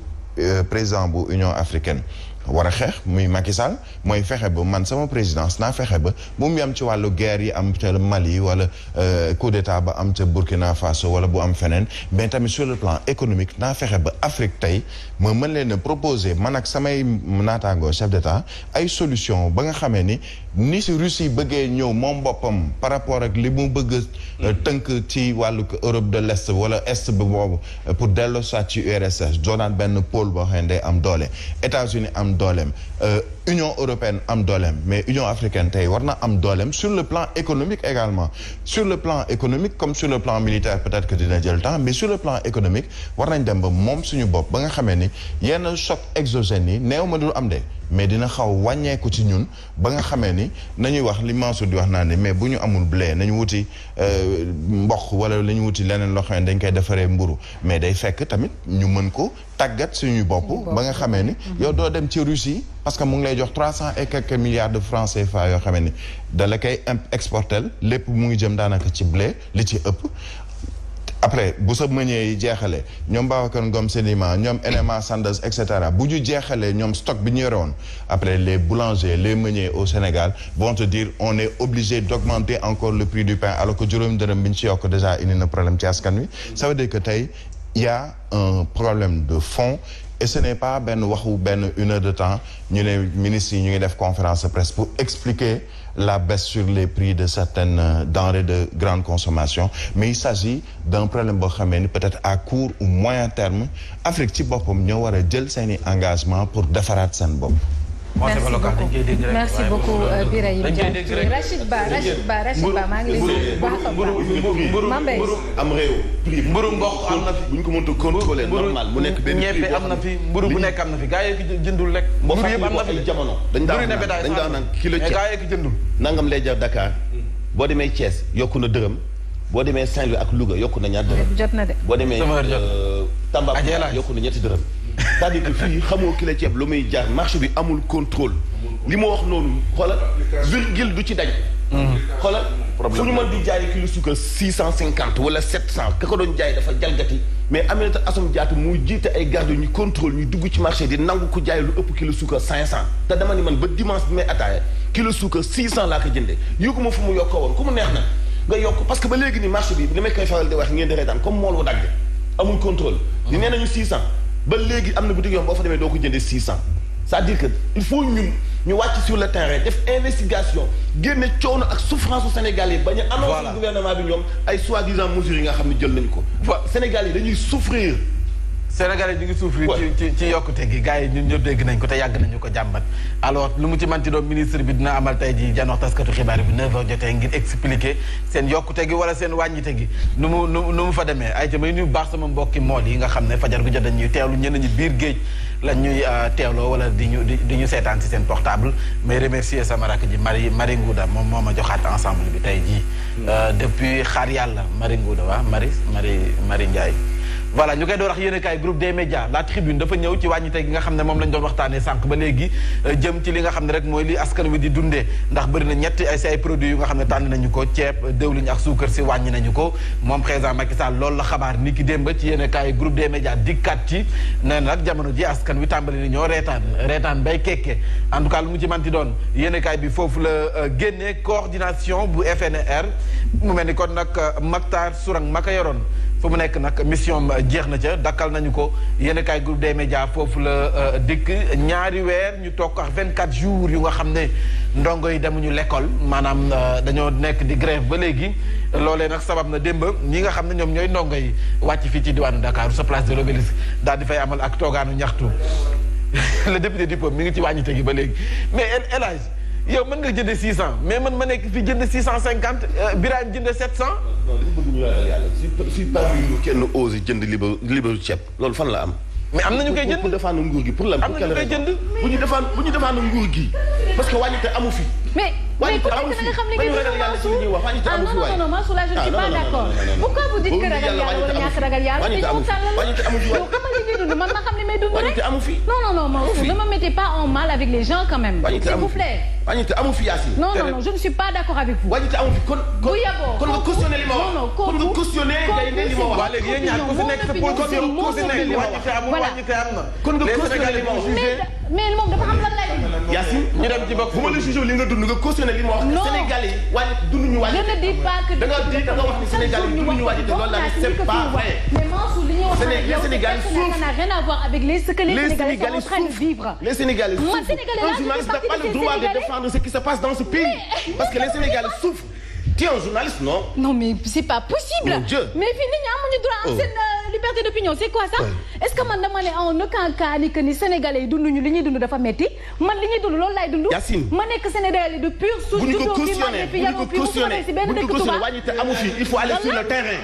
président bu Union africaine war a xeex muy Macky Sall mooy fexe ba man sama présidence naa fexe ba bu mu am ci wàllu guerre yi am ca Mali wala coup d'état ba am ca Burkina Faso wala bu am feneen mais tamit sur le plan économique naa fexe ba Afrique tey ma mën leen a proposer man ak samay naataangoo chef d'état ay solution ba nga xamee ni si Russie bëggee ñëw moom boppam par rapport ak li mu bëgg tënk ci wàllu Europe de l'Est wala Est bi boobu pour dello soit ci URSS doonaat benn pôle boo xam ne day am doole États-Unis am dooleem Union européenne am dooleem mais Union africaine tey war na am dooleem sur le plan économique également sur le plan économique comme sur le plan militaire peut-être que dina jël temps mais sur le plan économique war nañ dem ba moom suñu bopp ba nga xamee ni yenn choc exogènes yi néew ma dul am de mais dina xaw wàññeeku ci ñun ba nga xamee ni nañuy wax li Mansour di wax naa ne mais bu ñu amul blé nañu wuti mboq wala la ñu wuti leneen loo xam ne dañ koy defaree mburu mais day fekk tamit ñu mën ko tàggat suñu bopp ba nga xamee ni yow doo dem ci Russie parce que mu ngi lay jox 300 et quelques milliards de francs CFA yoo xamee ni da la koy exportel lépp mu ngi jëm daanaka ci blé li ci ëpp après bu sa meunier yi jeexalee ñoom Babacar Ngom Sedima ñoom NMA Sandoz et cetera bu ñu jeexalee ñoom stock bi ñu yore woon après les boulangers les meuniers au Sénégal vont te dire on est obligé d'augmenter encore le prix du pain alors que juróomi dërëm bi ñu ci yokk déjà indi na problème ci askan wi ça veut dire que tey il y a un problème de fond et ce n'est pas benn une heure de temps ñu ne ministres yi ñu ngi def conférence de presse pour expliquer la baisse sur les prix de certaines denrées de grande consommation mais il s'agit d'un problème boo xamee ni peut-être à court ou moyen terme Afrique ci boppam ñoo war a jël seeni engagement pour defaraat seen bopp. merci beaucoup Birahim Dia. Rachid Ba maa ngi lay nuyu bu baax a baax. mburu am réew. mburu mboq am na fi. bu ñu ko mënta contrôler normal mu nekk benn ñebe am na fi mburu bu nekk am na fi gaa yi ki jëndul rek. mburu yëpp am na fi jamono. dañ daan naan kilo ceeb gaa yi ki jëndul. nangam lay jar Dakar boo demee Thiès yokku na dërëm boo demee Saint-Louis ak Louga yokku na ñaar dërëm. jot na de. boo demee Tambacounda yokku na ñetti dërëm. c'est-à-dire que fii xamoo kilo ceeb lu muy jaar marché bi amul contrôle li ma wax noonu xoolal virgule du ci dañ. xoolal fu ñu mën di jaay kilo suukar 650 wala 700 ka ko doon jaay dafa jalgati mais Aminata Assome Diatta mu jiite ay garde ñu contrôle ñu dugg ci marché di nangu ko jaay lu ëpp kilo suukar 500 te dama ni man ba dimanche bi may ataaya kilo suukar 600 laa ko jëndee yóbbu ma fu mu yokkoo woon ku mu neex na nga yokk parce que ba léegi ni marché bi li may koy faral di wax ngeen di reetaan comme mool wu dagg amul contrôle di nee nañu 600 ba léegi am na boutique yoon boo fa demee doo ko jëndee 600 c'est-à-dire que il faut ñun ñu wàcc sur le terrain def investigation génne coono ak souffrance u Sénégal yi bañ a annonce gouvernement bi ñoom ay soi-disant mesures yi nga xam ne jël nañu ko Sénégal yi dañuy souffrir Sénégalais ñu ngi souffrir ci yokkute gi gars yi ñun ñëpp dégg nañ ko te yàgg nañu ko jàmbat alors lu mu ci manti doon ministre bi dina amal tey ji janox taskatu xibaar bi 9h jotee ngir expliquer seen yokkute gi wala seen wàññite gi nu mu fa demee ay ca may nuyu baax sama mbokki mool yi nga xam ne fajar gu jot dañuy teewlu ñenn ñi biir géej la ñuy teewloo wala di ñu seetaan si seen portable mais remercier sama rakk ji Marie Ngouda moom moo ma joxaat ensemble bi tey jii depuis xaar yàlla Marie Ngouda waa Marie Ndiaye voilà ñu koy door wax yéen kaay groupe des médias la tribune dafa ñëw ci wàññite gi nga xam ne moom lañ doon waxtaanee sànq ba léegi jëm ci li nga xam ne rek mooy li askan wi di dundee ndax bëri na ñetti ay produits yu nga xam ne tànn nañu ko ceeb dëwlin ak suukar si wàññi nañu ko moom président Macky Sall loolu la xabaar ni ki démb ci yéen kaay groupe des médias dikkat ci nee na nag jamono ji askan wi tàmbali ni ñoo reetaan bay kekke en tout cas lu mu ci manti doon yéen kaay bi foofu la génnee coordination bu FNR mu mel ni kon nag Mactar Sourang ma ko yoroon fu mu nekk nag mission jeex na ca dakkal nañu ko yéen kaay groupe des médias foofu la dikk ñaari weer ñu toog ak 24 jours yu nga xam ne ndongo yi demuñu l'école maanaam dañoo nekk di grève ba léegi loolee nag sabab na démb ñi nga xam ne ñoom ñooy ndongo yi wàcc fii ci diwaanu Dakar sa place de l'Obélisque daal di fay amal ak toogaanu ñaxtu le député du peuple mi ngi ci wàññite gi ba léegi mais El Hadj yow mën nga jënd 600 mais man ma nekk fi jënd 650 Birahim jënd 700. non li mu bëgg ñu ragal yàlla si parmi kenn ose jënd libre ceeb loolu fan la am. mais am na ñu koy jënd pour défendre nguur gi pour lan. am na ñu koy jënd bu ñu défendre nguur gi parce que wàññite amu fi. mais wàññite amu fi bañu ragal yàlla ci li ñuy wax wàññite amu fi waaye. non Mansour là je ne suis pas d'accord. pourquoi vous dites que ragal yàlla wala ñàkk ragal yàlla. wàññite amu fi wàññite amu fi yow xamal li ngay dund man ma xam li may dund rek. wàññite amu fi. non Mansour ne me mettez pas en mal avec les gens quand même. s'il vous plaît. wàññite amu fi Yacine. non je ne suis pas d'accord avec vous. wàññite amu fi kon nga cautionné li ma wax. kon nga cautionné ngay ne li ma wax. waa léegi yéen ñaar ku si nekk sa position ku si nekk wàññite amul wàññite am na. kon nga cautionné li ma wax. mais moom dafa xam lan lay. Yacine ñu dem ci bopp bu ma la jugé li nga dund nga cautionné li ma wax. non Sénégalais yi wàññi dunduñu wàññite. je ne dis pas que. da nga wax ni Sénégalais yi dunduñu wàññite loolu la c'est pas vrai. mais Mansour li ñuy wax les Sénégalais souffrent. ça n'a rien à voir avec ce que les Sénégalais sont en train de vivre. Les Sénégalais souffrent. Un journaliste n'a pas le droit de défendre ce qui se passe dans ce pays. Parce que les Sénégalais souffrent. Tu es un journaliste, non? Non, mais c'est pas possible. Mon Dieu. Mais fini, amuñu droit am seen liberté d'opinion, c'est quoi ça? Est-ce que man dama ne en aucun cas ni que ni Sénégalais yi dunduñu li ñuy dund dafa metti man li ñuy dund loolu laay dund. Yacine ma nekk Sénégalais de pure souche. bu ñu ko cautionné amu fi il faut aller sur le terrain.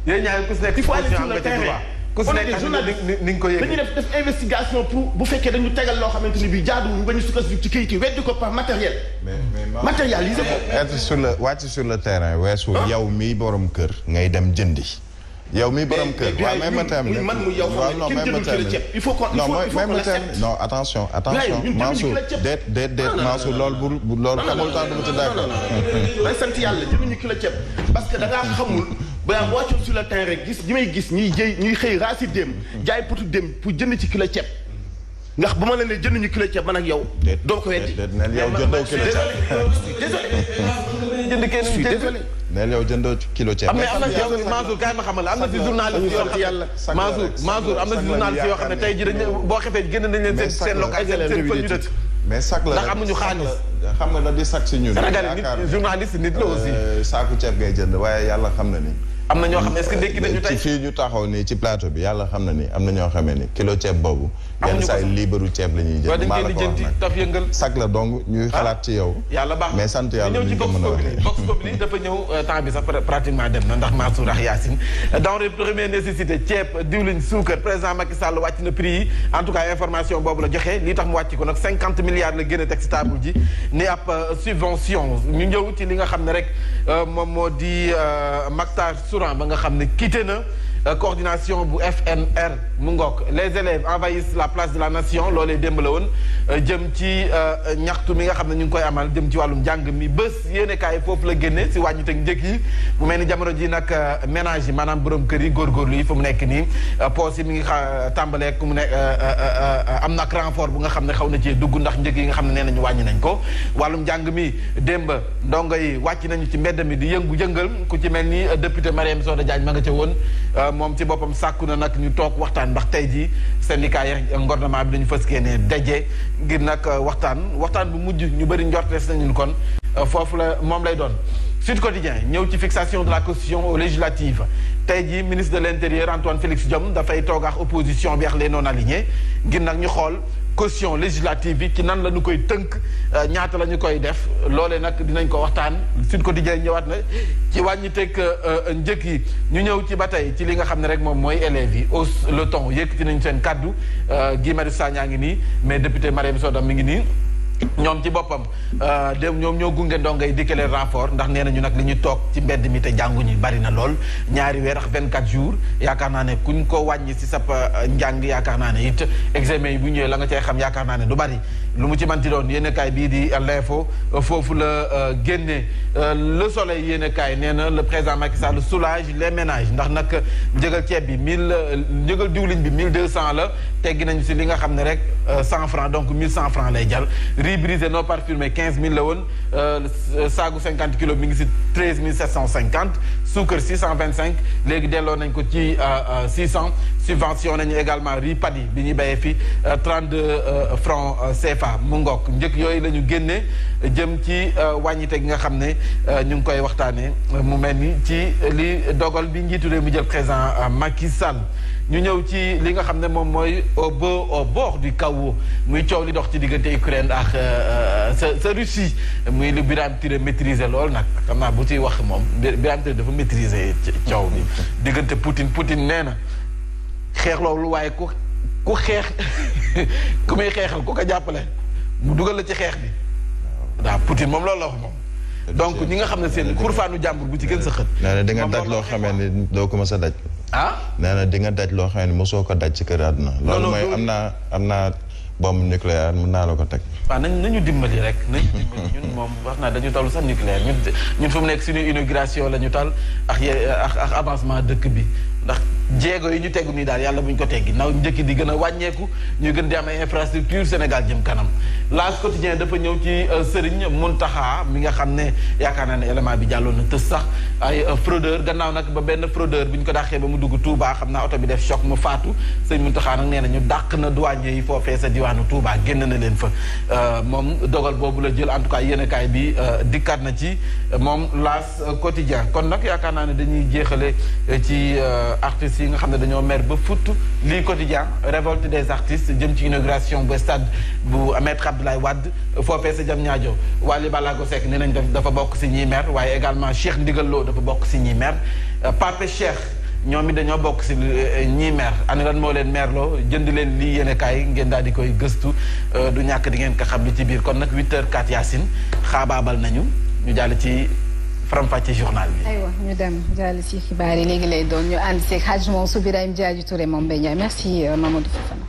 yéen ñaar ku si nekk il faut aller sur le terrain. ku si nekk ni nga ko yëgee dañuy def investigation pour bu fekkee dañu tegal loo xamante ni bii jaaduwul ba ñu sukkandiku ci kayit yi weddi ko par matériel. mais matérialisé ko. être sur le terrain weesu yow mii borom kër ngay dem jëndi. yow mii borom kër waaw même ma termine man mu yow xam ne kenn jëndul kilo ceeb il faut qu'on l'accepte. non attention Mansour déet Mansour loolu xamul tax dama ci d'accord. day sant yàlla jënduñu kilo ceeb parce que da ngaa xamul ba wàccu sur le terrain rek gis ñi may gis ñuy xëy raasi dem jaay potu dem pour jënd ci kilo ceeb ndax ba ma la ne jënduñu kilo ceeb man ak yow. doo ko weddi neel yow jëndoo kilo ceeb. jënd kenn désolé. neel yow jëndoo kilo ceeb. am na yow Mansour kaay ma xamal la am na si journaliste yoo xam ne Mansour am na si journaliste yoo xam ne tey jii dañu boo xefee génn nañ leen seen local seen fa ñu dëkk. mais sac la ndax amuñu xaalis. xam nga da di sac si ñun. Sénégal nit journaliste nit la aussi. saaku ceeb ngay jënd waaye yàlla xam na ni. am na ñoo xam ne est-ce que ndekki nañu tey ci fii ñu taxaw nii ci plateau bi yàlla xam na ni am na ñoo xamee ni kilo ceeb boobu. yenn saa yi liibaru ceeb la ñuy jënd. maa la ko wax nag taf yëngal. sac la donc ñuy xalaat ci yow. yàlla baax mais sant yàlla ñu ko mën a waxee. Vox Populi dafa ñëw temps bi sax pratiquement dem na ndax Mansour ak Yacine. denrées de première nécessité ceeb diwlin suukar président Macky Sall wàcc na prix yi en tout cas information boobu la joxe lii tax mu wàcc ko nag 50 milliards la génne teg ci table ji ni ab subvention ñu ñëw ci li nga xam ne rek moom moo di Mactar Sourang ba nga xam ne quitté na coordination bu FNR mu ngook les élèves envahissent la place de la nation loolee démb la woon jëm ci ñaxtu mi nga xam ne ñu ngi koy amal jëm ci wàllum njàng mi bés yéene kaay foofu la génne si wàññi teg njëkk yi mu mel ni jamono ji nag ménage yi maanaam borom kër yi góorgóorlu yi fu mu nekk nii poos yi mi ngi tàmbalee ku mu ne am na ak renfort bu nga xam ne xaw na ci dugg ndax njëkk yi nga xam ne nee nañu wàññi nañ ko wàllum njàng mi démb ndongo yi wàcc nañu ci mbedd mi di yëngal ku ci mel ni député Marième Soda Diagne ma nga ca woon moom ci boppam sàkku na nag ñu toog waxtaan ndax tey jii syndicat yi gouvernement bi dañu fas yéene daje ngir nag waxtaan bu mujj ñu bëri njortees nañu kon foofu la moom lay doon. Sud Quotidien ñëw ci fixation de la constitution aux législatives tey jii ministre de l'intérieur Antoine Félix Diome dafay toog ak opposition bi ak les non alignés ngir nag ñu xool caution législative bi ci nan la ñu koy tënk ñaata la ñu koy def loolee nag dinañ ko waxtaan Sud Quotidien ñëwaat na ci wàññiteeg njëkk yi ñu ñëw ci ba tey ci li nga xam ne rek moom mooy élèves yi au le ton yëkkati nañ seen kaddu Guy Marius Sagna ngi nii mais député Mariam Soda mi ngi nii ñoom ci boppam ñoom ñoo gunge ndongay dikke leen renfort ndax nee nañu nag li ñu toog ci mbedd mi te jànguñu bari na lool ñaari weer ak 24 jours yaakaar naa ne kuñ ko wàññi si sap njàng yaakaar naa ne it examen yi bu ñëwee la nga cay xam yaakaar naa ne du bari lu mu ci manti doon yéenekaay bii di l'info foofu la génne le soleil yéenekaay nee na le président Macky Sall soulage les ménages ndax nag njëgal ceeb bi njëgal diwlin bi 1200 la teggi nañu si li nga xam ne rek 100 francs donc 1100 francs lay jar riz brisé non parfumé 15000 la woon saagu 50 kilos mi ngi si 13750 suukar 625 léegi delloo nañ ko ci 600 subvention nañu également riz paddy bi ñuy béyee fi 32 francs CFA mu ngook njëkk yooyu la ñu génne jëm ci wàññite gi nga xam ne ñu ngi koy waxtaanee mu mel ni ci li dogal bi njiitu réew mi jël président Macky Sall ñu ñëw ci li nga xam ne moom mooy au bord du chaos muy coow li dox ci diggante Ukraine ak sa Russie muy li Birame Touré maîtriser lool nag xam naa bu ciy wax moom Birame Touré dafa maîtriser coow bi diggante Poutine nee na xeex loolu waaye ku xeex ku muy xeexal ku ko jàppale mu dugal la ci xeex bi waaw Poutine moom loolu la wax moom donc ñi nga xam ne seen xurfaanu jàmbur bu ci gën sa xët nee na di nga daj loo xamee ni doo ko mës a daj nee na di nga daj loo xam ne mosoo ko daj ci kër àdduna loolu mooy am naa bombe nucléaire mën naa la ko teg waaw nañu dimbali rek nañu dimbali ñun moom wax naa dañu toll sax nucléaire ñun fu mu nekk suñu inauguration la ñu tal ak avancement dëkk bi ndax jéego yi ñu tegu nii daal yàlla buñ ko teggi naw njëkki di gën a wàññeeku ñu gën di am ay infrastructure Sénégal jëm kanam L'As Quotidien dafa ñëw ci Serigne Mountakha mi nga xam ne yaakaar naa ne élément bi jàlloon na tës sax ay fraudeur gannaaw nag ba benn fraudeur bi ñu ko dàqee ba mu dugg Touba xam naa oto bi def choc mu faatu Serigne Mountakha nag nee na ñu dàq na douanier yi foofee sa diwaanu Touba génn na leen fa moom dogal boobu la jël en tout cas yéenekaay bi dikkaat na ci moom L'As Quotidien kon nag yaakaar naa ne dañuy jeexale ci artistes yi nga xam ne dañoo mer ba futt lii Quotidien révolte des artistes jëm ci inauguration bu stade bu Maître Abdoulaye Wade foofee sa Diamniadio Wally Ballago Seck nee nañ dafa bokk si ñiy mer waaye également Cheikh Ndigal Lo dafa bokk si ñiy mer Pape Cheikh ñoom it dañoo bokk si ñiy mer ani lan moo leen merloo jënd leen lii yéene kaay ngeen daal di koy gëstu du ñàkk di ngeen ko xam li ci biir kon nag 8h04 Yacine xaabaabal nañu ñu jàll ci faram-fàcce journal bi. aywa ñu dem jàll ci xibaar yi léegi lay doon ñu ànd seeg Hadj Mansour Birahim Diadji Touré moom Mbaye Ndiaye merci Mamadou Fofana.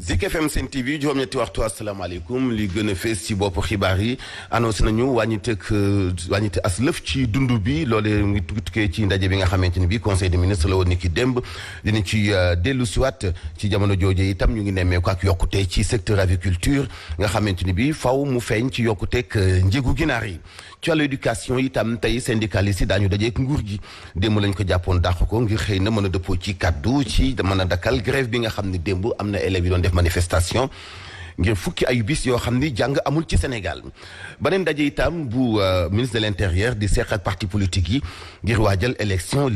Zik FM Sen TV juróom-ñetti waxtu asalaamaaleykum li gën a fees ci bopp xibaar yi annoncé nañu wàññite as lëf ci dund bi loolee ngi tukkee ci ndaje bi nga xamante ni bi conseil des ministres la woon ni ki démb dina ci dellu siwaat ci jamono jooje itam ñu ngi nemmeeku ak yokkute ci secteur aviculture nga xamante ni bi faw mu feeñ ci yokkuteeg njëgu ginaar yi ci wàllu éducation itam tey syndicalistes yi daañu dajeek nguur gi démb lañ ko jàppoon dàq ko ngir xëy na mën a dëppoo ci kaddu ci mën a dakkal grève bi nga xam ne démb am na élèves yi doon def manifestation ngir fukki ay bis yoo xam ni jàng amul ci Sénégal beneen daje itam bu ministre de l'intérieur di seq ak parti politique yi ngir waajal élection